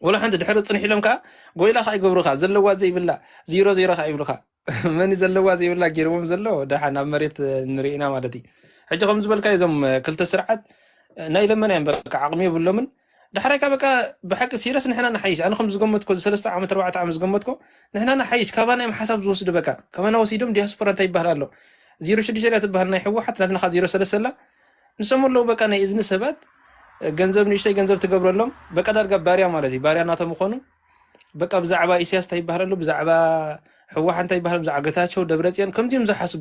ወላ ሓንቲ ድሕሪ ፅንሕ ኢሎም ከዓ ጎይላ ከዓ ይገብሩካ ዘለዋ ዘይብላ ዜሮ ዜሮ ከዓ ይብሉካ መን ዘለዋ ዘይብላ ገይርዎም ዘሎ ደሓን ኣብ መሬት ንርኢና ማለት እዩ ሕጂ ከም ዝበልካ እዞም ክልተ ስርዓት ናይ ለመና እዮም በቃ ዓቕሚ የብሎምን ዳሕራይ ከዓ በቃ ብሓቂ ሲረስ ንሕና ንሓይሽ ኣነ ከም ዝገመትኮ እዚ ሰለስተ ዓመት ኣርባዕተ ዓመት ዝገመትኮ ንሕና ንሓይሽ ካባና እዮም ሓሳብ ዝወስዱ በቃ ካባና ወሲዶም ዲያስፖራ እንታይ ይበሃል ኣሎ ዜሮ ሽዱሽተ እያ ትበሃል ናይ ህወሓት፣ ናትና ከዓ ዜሮ ሰለስተ ኣላ። ንሶም ኣለዉ በቃ ናይ እዝኒ ሰባት፣ ገንዘብ ንእሽተይ ገንዘብ ትገብረሎም፣ በቃ ዳርጋ ባርያ ማለት እዩ። ባርያ ናቶም ምኾኑ በቃ ብዛዕባ ኢሳያስ እንታይ ይበሃል ኣሎ፣ ብዛዕባ ህወሓት እንታይ ይበሃል፣ ብዛዕባ ገታቸው ደብረፅዮን ከምዚኦም ዝሓስቡ